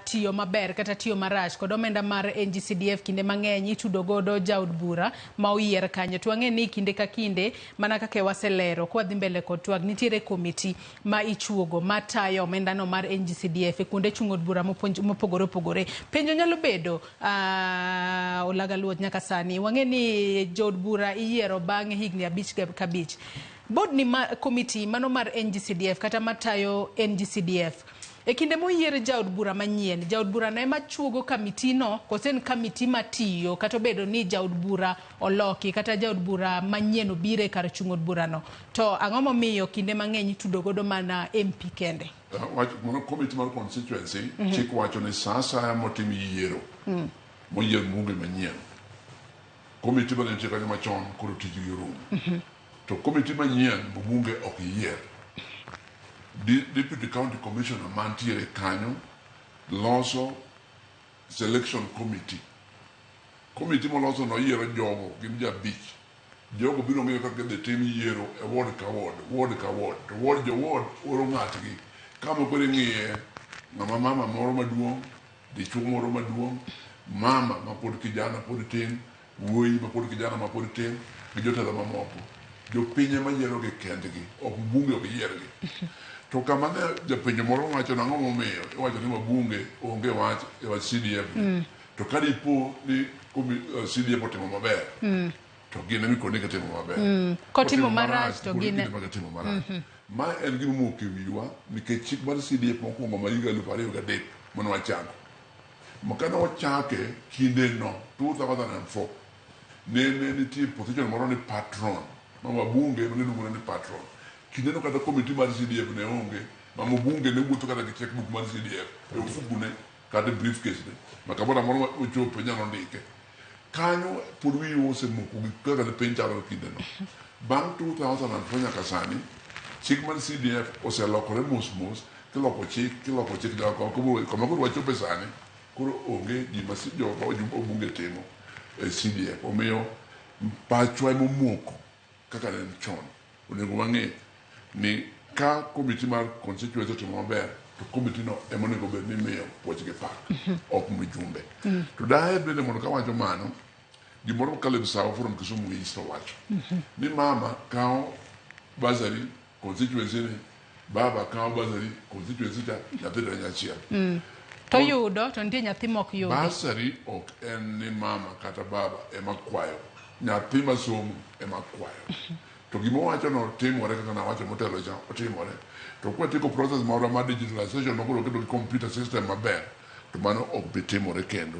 [SPEAKER 1] tiyo maber kata tiyo marach kod omenda mar NGCDF kinde mang'eny itudo godo jaod bura ma oyier kanyo. To wang'e ni kinde ka kinde mana kaka waselero kwa dhi mbele kod twak nitiere komiti ma ichuogo matayo omenda no mar NGCDF e kuonde chung' od bura mopogore opogore. Penjo nyalo bedo Olaga Luoch nyaka sani wang'e ni jood bura iyiero bang' higni 5 ka 5. Board ni ma komiti mano mar NGCDF kata matayo NGCDF e kinde moyier jaod bura manyien, jaod bura no ema chuogo kamiti no kose en kamiti matiyo kata obedo ni jaod bura oloki kata jaod bura manyien obire kar chung' od bura no, to ang'o momiyo kinde mang'eny itudo godo mana MP kende?
[SPEAKER 2] Mano komiti mar constituency chik wacho ni sa asaya motim yiero moyier mbunge manyien, komiti mane nitie kanyo machon koro tijgi orumo. To komiti manyien mbunge ok yier. Deputy County Commissioner mantiere kanyo loso selection committee. Komiti moloso no yiero jogo gin ji 5. Jogo biro ng'eyo kaka gidhi tim yiero e ward ka ward, ward ka ward. To ward jo ward oro ng'atgi. Kama koro ing'iye ng'ama mama moro maduong', dichuo moro maduong', mama mapod kijana pod tin, wuoyi mapod kijana mapod tin, gi jotelo mamoko. Jopiny ema yierogi kendgi, ok mbunge ok yiergi. To kama ne japenjo moro wacho nang'o momiyo iwacho ni wabunge onge wach e wach CDF. To ka dipo ni CDF otimo maber, to gin ema ikone gitimo maber.
[SPEAKER 1] Kotimo marach to gin
[SPEAKER 2] ema gitimo marach. Ma en gima omoko e wiwa nikech chik mar CDF mokwongo ma higa 2003 mane wachako. Ma kane wachake kindeno 2004 ne nitie position moro ni patron ma wabunge mane luongore ni patron. Kindeno kata komiti mar CDF ne onge, ma mbunge ne wuotho kata gi checkbook mar CDF e ofukune kata briefcase ne. Ma kamoro amora ochopo inyalo ndike. Kanyo pod wiwa osemoko gi kaka ne piny chalo kindeno. Bang' 2004 nyaka sani, chik mar CDF oselokore mos mos, kiloko chik, nyaka kama koro wachope sani, koro onge gima joma timo e CDF. Omiyo pachwa emomoko kaka ne en chon. Onego wang'e ni ka komiti mar constituency otimo maber, to komiti no ema onego bed ni imiyo puoch gi pak, ok mijumbe. To daher bende mondo kawacho mano, gimoro Caleb Sawo from Kisumu East owacho ni mama kawo bursary constituency ni, baba kawo bursary constituency cha, nyathi donjo achiel.
[SPEAKER 1] To yudo to nitie nyathi mok yudi.
[SPEAKER 2] Bursary ok en ni mama kata baba ema kwayo, nyathi masomo ema kwayo. To gima owacho no timore kaka nawacho motelo cha, otimore. To kwatieko process marwa mar digitalization ma koro keto gi computer system maber, to mano ok bi timore kendo.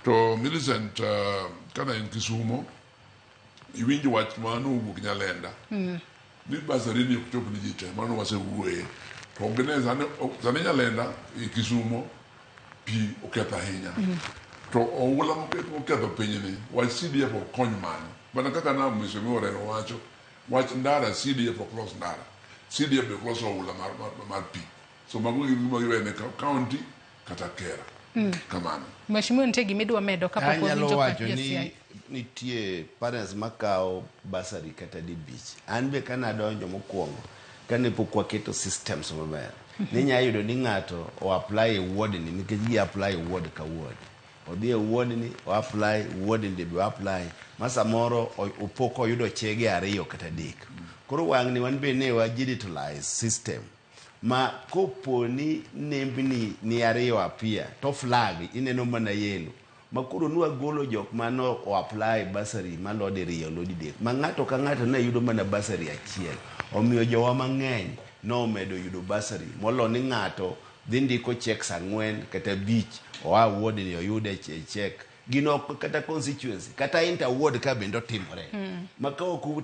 [SPEAKER 2] To Millicent, kane en Kisumo, iwinjo wach manowuok Nyalenda ni bursary ni ok chop ne ji te, mano wasewuoye. To ok gine sani Nyalenda e Kisumo pi oketho ahinya. To oula moketho pinyni, wach CDF ok kony mano. Mana kaka na Mheshimiwa Orero wacho, wach ndara CDF ok los ndara. CDF be ok los oula mar pi. So mago gin gima giwene county kata kera. Kamano.
[SPEAKER 1] Mheshimiwa, nitie gima idwa medo kapok
[SPEAKER 3] Anyalo
[SPEAKER 1] wawinjo
[SPEAKER 3] wacho
[SPEAKER 1] pach
[SPEAKER 3] ni
[SPEAKER 1] JCI?
[SPEAKER 3] nitie parents makawo bursary kata dibich. An be kane adonjo mokwongo, kane pok waketo systems maber, ninya yudo ni ng'ato o apply e ward ni nikech gi apply e ward ka ward. Odhi e ward ni, o apply, ward ni be o apply, ma samoro opo koyudo chege 2 kata 3. Koro wang' ni wan be ne wa digitalize system ma kopo ni nembni ni 2 apia to flag ineno mana yellow. Ma koro nwagolo jok mano o apply bursary malo diriyo lo didek ma ng'ato ka ng'ato ne yudo mana bursary achiel. Omiyo jowa mang'eny nomedo yudo bursary molo ni ng'ato dhi ndiko checks 4 kata 5 oa ward ni oyude check. Gino ok kata constituency kata inter ward ka bende otimore. Ma ka ok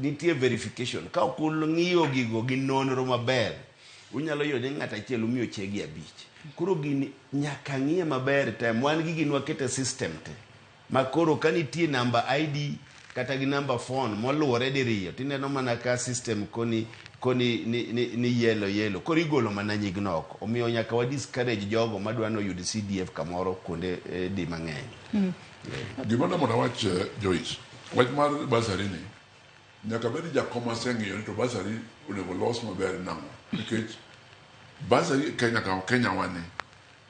[SPEAKER 3] nitie verification, ka ok ung'iyo gigo gi nonro maber, unyalo yudo ni ng'ato achiel umiyo chegi 5. Koro gini nyaka ng'iye maber te. Wan gi gini wakete system te. Ma koro ka nitie namba ID kata gi namba phone moluwore diriyo, tineno mana ka system koni Koni ni, ni, ni yellow yellow koro igolo mana nyigno oko. Omiyo nyaka wa discourage jogo madwa ni oyud CDF kamoro kuonde di mang'eny.
[SPEAKER 2] Gima da mondo awach Joyce, wach mar bursary ni nyaka bed ni jakom oseng'iyo ni to bursary onego los maber nang'o nikech bursary Kenya ka Kenya wani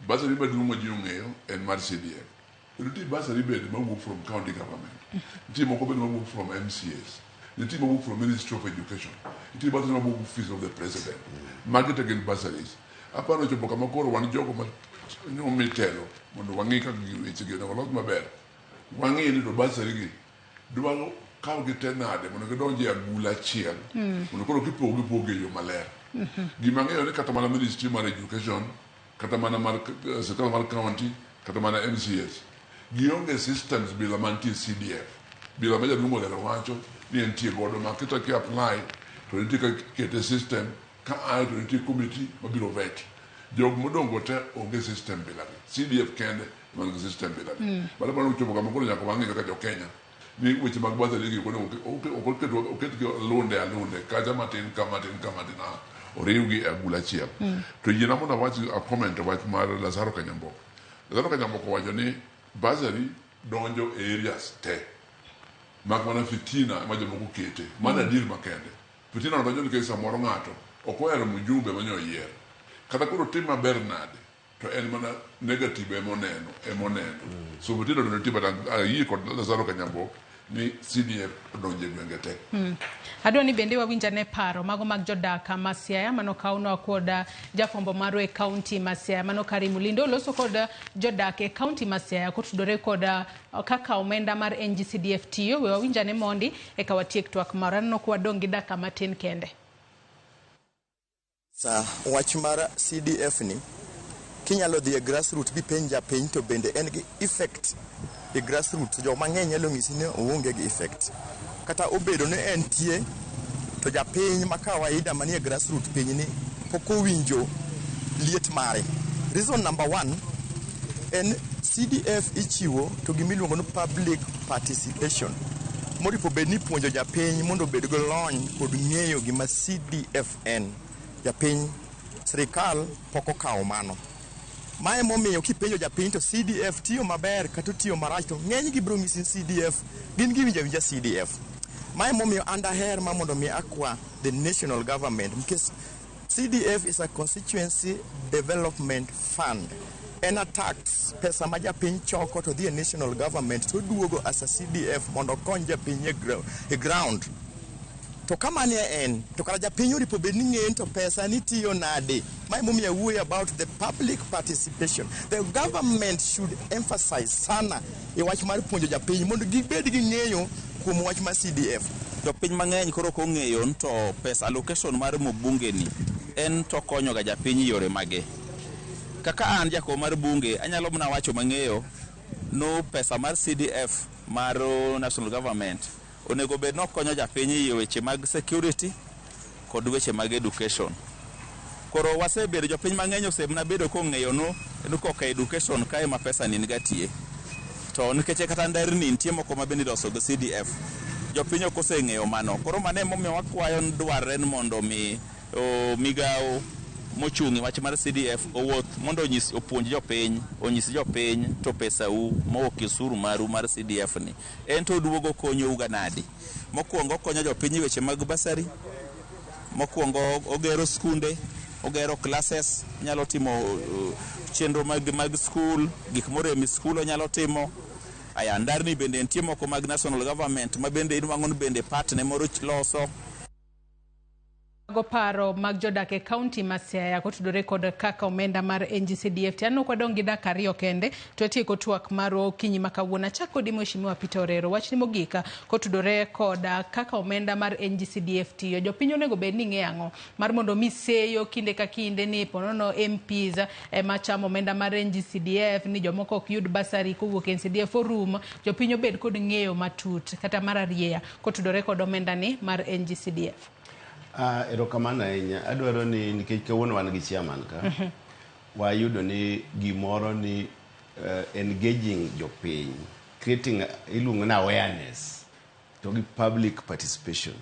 [SPEAKER 2] bursary maduong' ma ji ong'eyo en mar CDF. To nitie bursary bende mawuok from county government, nitie moko bende mawuok from MCAs, nitie mawuok from Ministry of Education, nitie bursary mawuok Office of the President. Magi te gin bursaries. Aparo chopo kama koro wan jogo ma omi telo mondo wang'i kaka wechegi onego los maber. Wang'i ni to bursary gi dwa kaw gi te nade mondo gidonj e agula achiel mondo koro kipogo gipogo e yo maler. Gima ang'eyo ni kata mana Ministry mar Education, kata mana mar sirkal mar county, kata mana MCAs, gionge systems bila mantie CDF. Bila ma jaduong' olero wacho ni entie godo ma kata ki apply to nitie kaka ikete system ka ae to nitie committee mabiro vet. Jok modong' te onge system bila gi. CDF kende ema nigi system bila gi. But aparo ni ochopo kama koro nyaka wang'i kaka jo Kenya ni weche mag bursary gi ok oketgi alunde alunde kacha matin ka matin ka matin oriwgi e agula achiel. To yiena mondo awach a comment wach mar Lazaro Kanyamboko. Lazaro Kanyamboko owacho ni bursary donjo e areas te mak mana fitina ema jomoko kete. Mano adier makende. Fitina no donjo nikech samoro ng'ato ok ohero mjumbe mane oyier. Kata koro otim maber nade to en mana negative ema oneno ema oneno. So fitina to nitie but ayie kod Lazaro Kanyambok ni CDF odonjo e gwenge te.
[SPEAKER 1] Adwa ni bende wawinj ane paro mago mag jodak ma Siaya manokawnwa kod jafwambo marwa e kaunti ma Siaya mano Karim Mulindo oloso kod jodak e kaunti ma Siaya kotudore kod kaka omenda mar NGCDF tiyo. We wawinj ane mondi eka watiek twak marwa. Aneno ka wadong' gi dakika matin kende.
[SPEAKER 5] Sa wach mar CDF ni kinyalo dhi e grassroots bipenj japiny to bende en gi effect e grassroots joma ng'eny nyalo ng'isi ni oonge gi effect kata obedo ni entie to japiny ma kawaida manie grassroots piny ni pok owinjo liet mare. Reason number one en CDF ichiwo to gimiluongo ni public participation moripo bed ni ipuonjo japiny mondo obed gi lony kod ng'eyo gima CDF en. Japiny sirikal pok okawo mano. Mae momiyo kipenjo japiny to CDF tiyo maber kata otiyo marach to ng'eny gi biro ng'isi ni CDF gin giwinjo awinja CDF. Mae momiyo an daher ma mondo mi akwa the national government nikech CDF is a constituency development fund. En a tax, pesa ma japiny choko to dhi e national government to duogo as a CDF mondo okony japiny e ground. To ka mano en, to kara japiny oripo bed ni ng'eyo to pesa ni tiyo nade. Mae momiyo awuoyo about the public participation. The government should emphasize sana e wach mar puonjo japiny mondo gibed gi ng'eyo kuom wach mar CDF.
[SPEAKER 6] Jopiny mang'eny koro ok ong'eyo ni to pesa allocation mar mbunge ni en to konyo ga japiny e yore mage. Kaka an jakom mar bunge anyalo mana wacho mang'eyo no pesa mar CDF mar national government onego bed ni okonyo japiny e weche mag security kod weche mag education. Koro wasebedo jopiny mang'eny osemna bedo kong'eyo no koka education kae ma pesa ni niga tie. To nikech kata nderni nitie moko ma bende iloso gi CDF. Jopiny ok oseng'eyo mano. Koro mano emomiyo wakwayo ni dwarre ni mondo mi migawo mochung' e wach mar CDF owuoth mondo onyis opuonj jopiny, onyis jopiny to pesau mowuok e osuru maru mar CDF ni en to oduogo konyou ga nadi. Mokwongo okonyo jopiny e weche mag bursary, mokwongo ogero skunde, ogero classes, onyalo timo chenro mag skul, gik morem e skul onyalo timo. Aya, ndarni bende nitie moko mag national government ma bende inwang'o ni bende part ne moro loso.
[SPEAKER 1] Go paro mag jodak e kaunti ma Siaya kotudore kod kaka omenda mar NGCDF. Aneno ka wadong' gi dakika ariyo kende to watieko twak marwa okinyi ma kawuono. Achak kodi Mheshimiwa Peter Orero, wachni mogik kotudore kod kaka omenda mar NGCDF tiyo. Jopiny onego bed ni ng'eyo ang'o mar mondo mi seyo kinde ka kinde ni ponono MPs ema chamo omenda mar NGCDF, ni jomoko ok yud bursary kowuok e NCDF orum. Jopiny obed kod ng'eyo matut kata mar arieya kotudore kod omenda ni mar NGCDF.
[SPEAKER 3] Erokamano ahinya. Adwaro ni nikech kawuono wan gi chairman ka, wayudo ni gimoro ni engaging jopiny, creating iluongo ni awareness to gi public participation.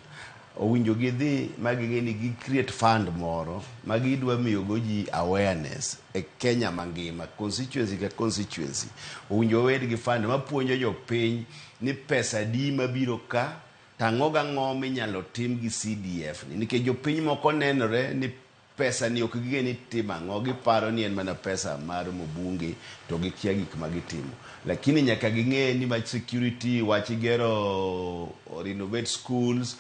[SPEAKER 3] Owinjo gidhi ma ging'e ni gi create fund moro ma gidwa miyogo ji awareness e Kenya mangima, constituency ka constituency. Owinjo wabed gi fund mapuonjo jopiny ni pesa adi mabiro ka to ang'o gang'o minyalo tim gi CDF ni. Nikech jopiny moko nenore ni pesa ni ok ging'e ni timo ang'o, giparo ni en mana pesa mar mbunge to gikia gik ma gitimo. Lakini nyaka ging'e ni wach security, wach gero renovate schools,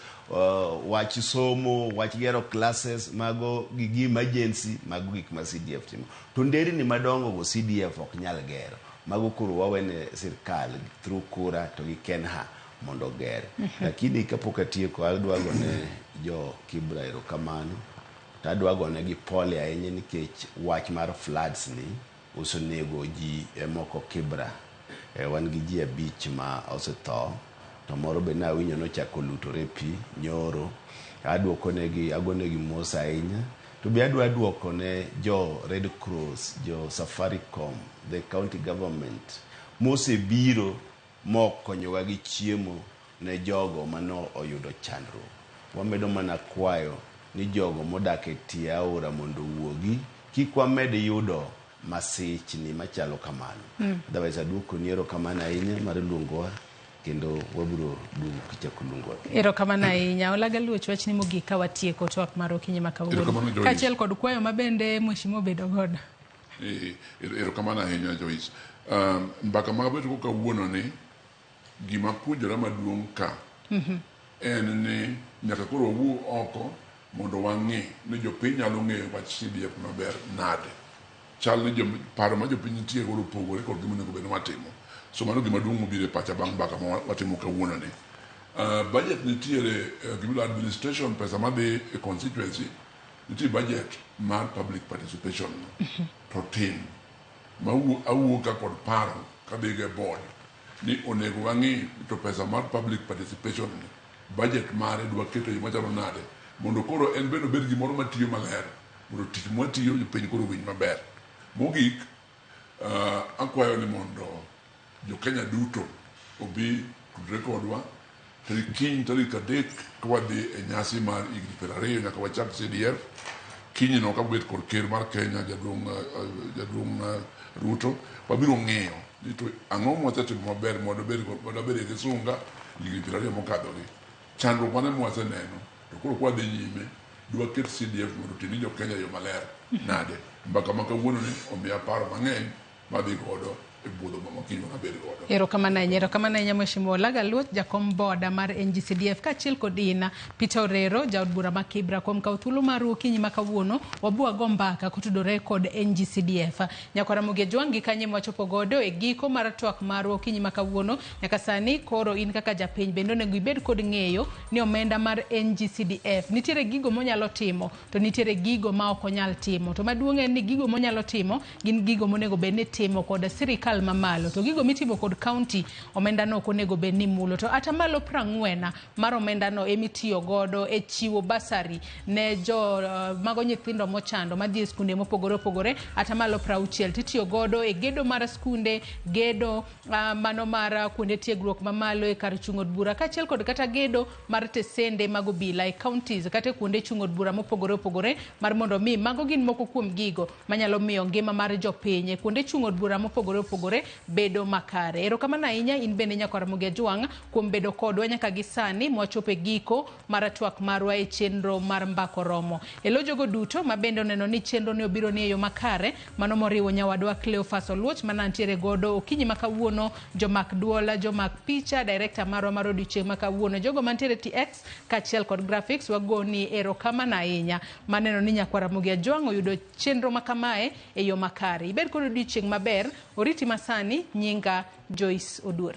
[SPEAKER 3] wach somo, wach gero classes, mago gi emergency, mago gik ma CDF timo. To nderni madongo go CDF ok nyal gero. Mago koro wawene sirkal through kura to gi KeNHA mondo oger. Lakini kapok atieko adwa gone jo Kibra erokamano. To adwa gonegi pole ahinya nikech wach mar floods ni osenego ji moko Kibra. Wan gi ji 5 ma osetho, to moro be nawinjo nochako lutore pi nyoro. Aduokonegi, agonegi mos ahinya. To be adwa duoko ne jo Red Cross, jo Safaricom, the county government mosebiro mokonyowa gi chiemo ne jogo mano oyudo chandruok. Wamedo mana kwayo ni jogo modak e tie aora mondo owuogi, kik wamed yudo masichni machalo kamano. Otherwise aduokoni erokamano ahinya mar luongowa kendo wabiro duogo kichako luongowa kendo.
[SPEAKER 1] Erokamano ahinya. Olaga Luoch, wachni mogik ka watieko twak mar okinyi ma kawuono.
[SPEAKER 2] Erokamano, Joyce.
[SPEAKER 1] Kaachiel kod kwayo ma bende mheshimiwa obedo godo.
[SPEAKER 2] Erokamano ahinya Joyce. Mbaka ma wabedo go kawuono ni, gima puonjora maduong' ka en ni nyaka koro wawuo oko mondo wang'e ni jopiny nyalo ng'eyo wach CDF maber nade. Chal ni paro ma jopiny nitie godo opogore kod gima onego bed ni watimo. So mano gima duong' mobiro e pacha bang' mbaka ma watimo kawuono ni. Budget nitiere, gimiluongo administration, pesa madhi e constituency, nitie budget mar public participation no. To tin. Ma awuok ka kod paro kadhi go e board ni onego wang'i to pesa mar public participation ni budget mare dwa keto e yo machalo nade mondo koro en bende obed gimoro matiyo maler mondo tich mwatiyo jopiny koro owinj maber. Mogik, akwayo ni mondo jo-Kenya duto obi tudre kodwa tarik kiny tarik 3 ka wadhi e nyasi mar higni 20 nyaka wachak CDF. Kiny no kabet kod ker mar Kenya jaduong' Ruto, wabiro ng'iyo ni to ang'o mwasetimo maber mondo wabed gi sunga higni 20 mokadhogi. Chandruok mane mwaseneno to koro kwadhi nyime dwaket CDF mondo oti ni jo-Kenya e yo maler nade. Mbaka ma kawuono ni omiya paro mang'eny madhi godo e budho ma kiny wabed godo.
[SPEAKER 1] Erokamano ahinya, erokamano ahinya Mheshimiwa Olaga Luoch, jakom boda mar NGCDF, kaachiel kod in Peter Orero, jaod bura ma Kibra, kuom kawo thuolo maru okinyi ma kawuono wabwago mbaka kotudore kod NGCDF. Nyakwara Ramogi Ojwang' gi kanye mwachopo godo e giko mar twak marwa okinyi ma kawuono. Nyaka sani koro in kaka japiny bende onego ibed kod ng'eyo ni omenda mar NGCDF nitiere gigo monyalo timo to nitiere gigo ma ok onyal timo. To maduong' en ni gigo monyalo timo gin gigo monego bed ni timo kod sirikal mamalo, to gigo mitimo kod county omenda no ok onego bed ni mulo. To atamalo 40 mar omenda no emitiyo godo e chiwo basari ne jo mago nyithindo mochando madhi e skunde mopogore opogore. Atamalo 60 titiyo godo e gedo mar skunde, gedo mano mar kuonde tiegruok mamalo e kar chung' od bura, kaachiel kod kata gedo mar tesende mag obila e counties kata e kuonde chung' od bura mopogore opogore, mar mondo mi mago gin moko kuom gigo manyalo miyo ngima mar jopiny e kuonde chung' od bura mopogore opogore bedo makare. Erokamano ahinya in bende Nyakwar Ramogi Ojwang' kuom bedo kodwa nyaka gi sani mwachopo e giko mar twak marwa e chenro mar Mbaka Oromo. E lo jogo duto ma bende oneno ni chenro ni obiro ni e yo makare, mano moriwo nyawadwa Cleophas Oluoch manantiere godo okinyi ma kawuono, jomak duol, jomak picha, director marwa mar odiochieng' ma kawuono, jogo mantiere TX kaachiel kod graphics, wagoni erokamano ahinya maneno ni Nyakwar Ramogi Ojwang' oyudo chenro ma kamae e yo makare. Ibed kod odiochieng' maber, oriti masani, nyinga Joyce Oduor.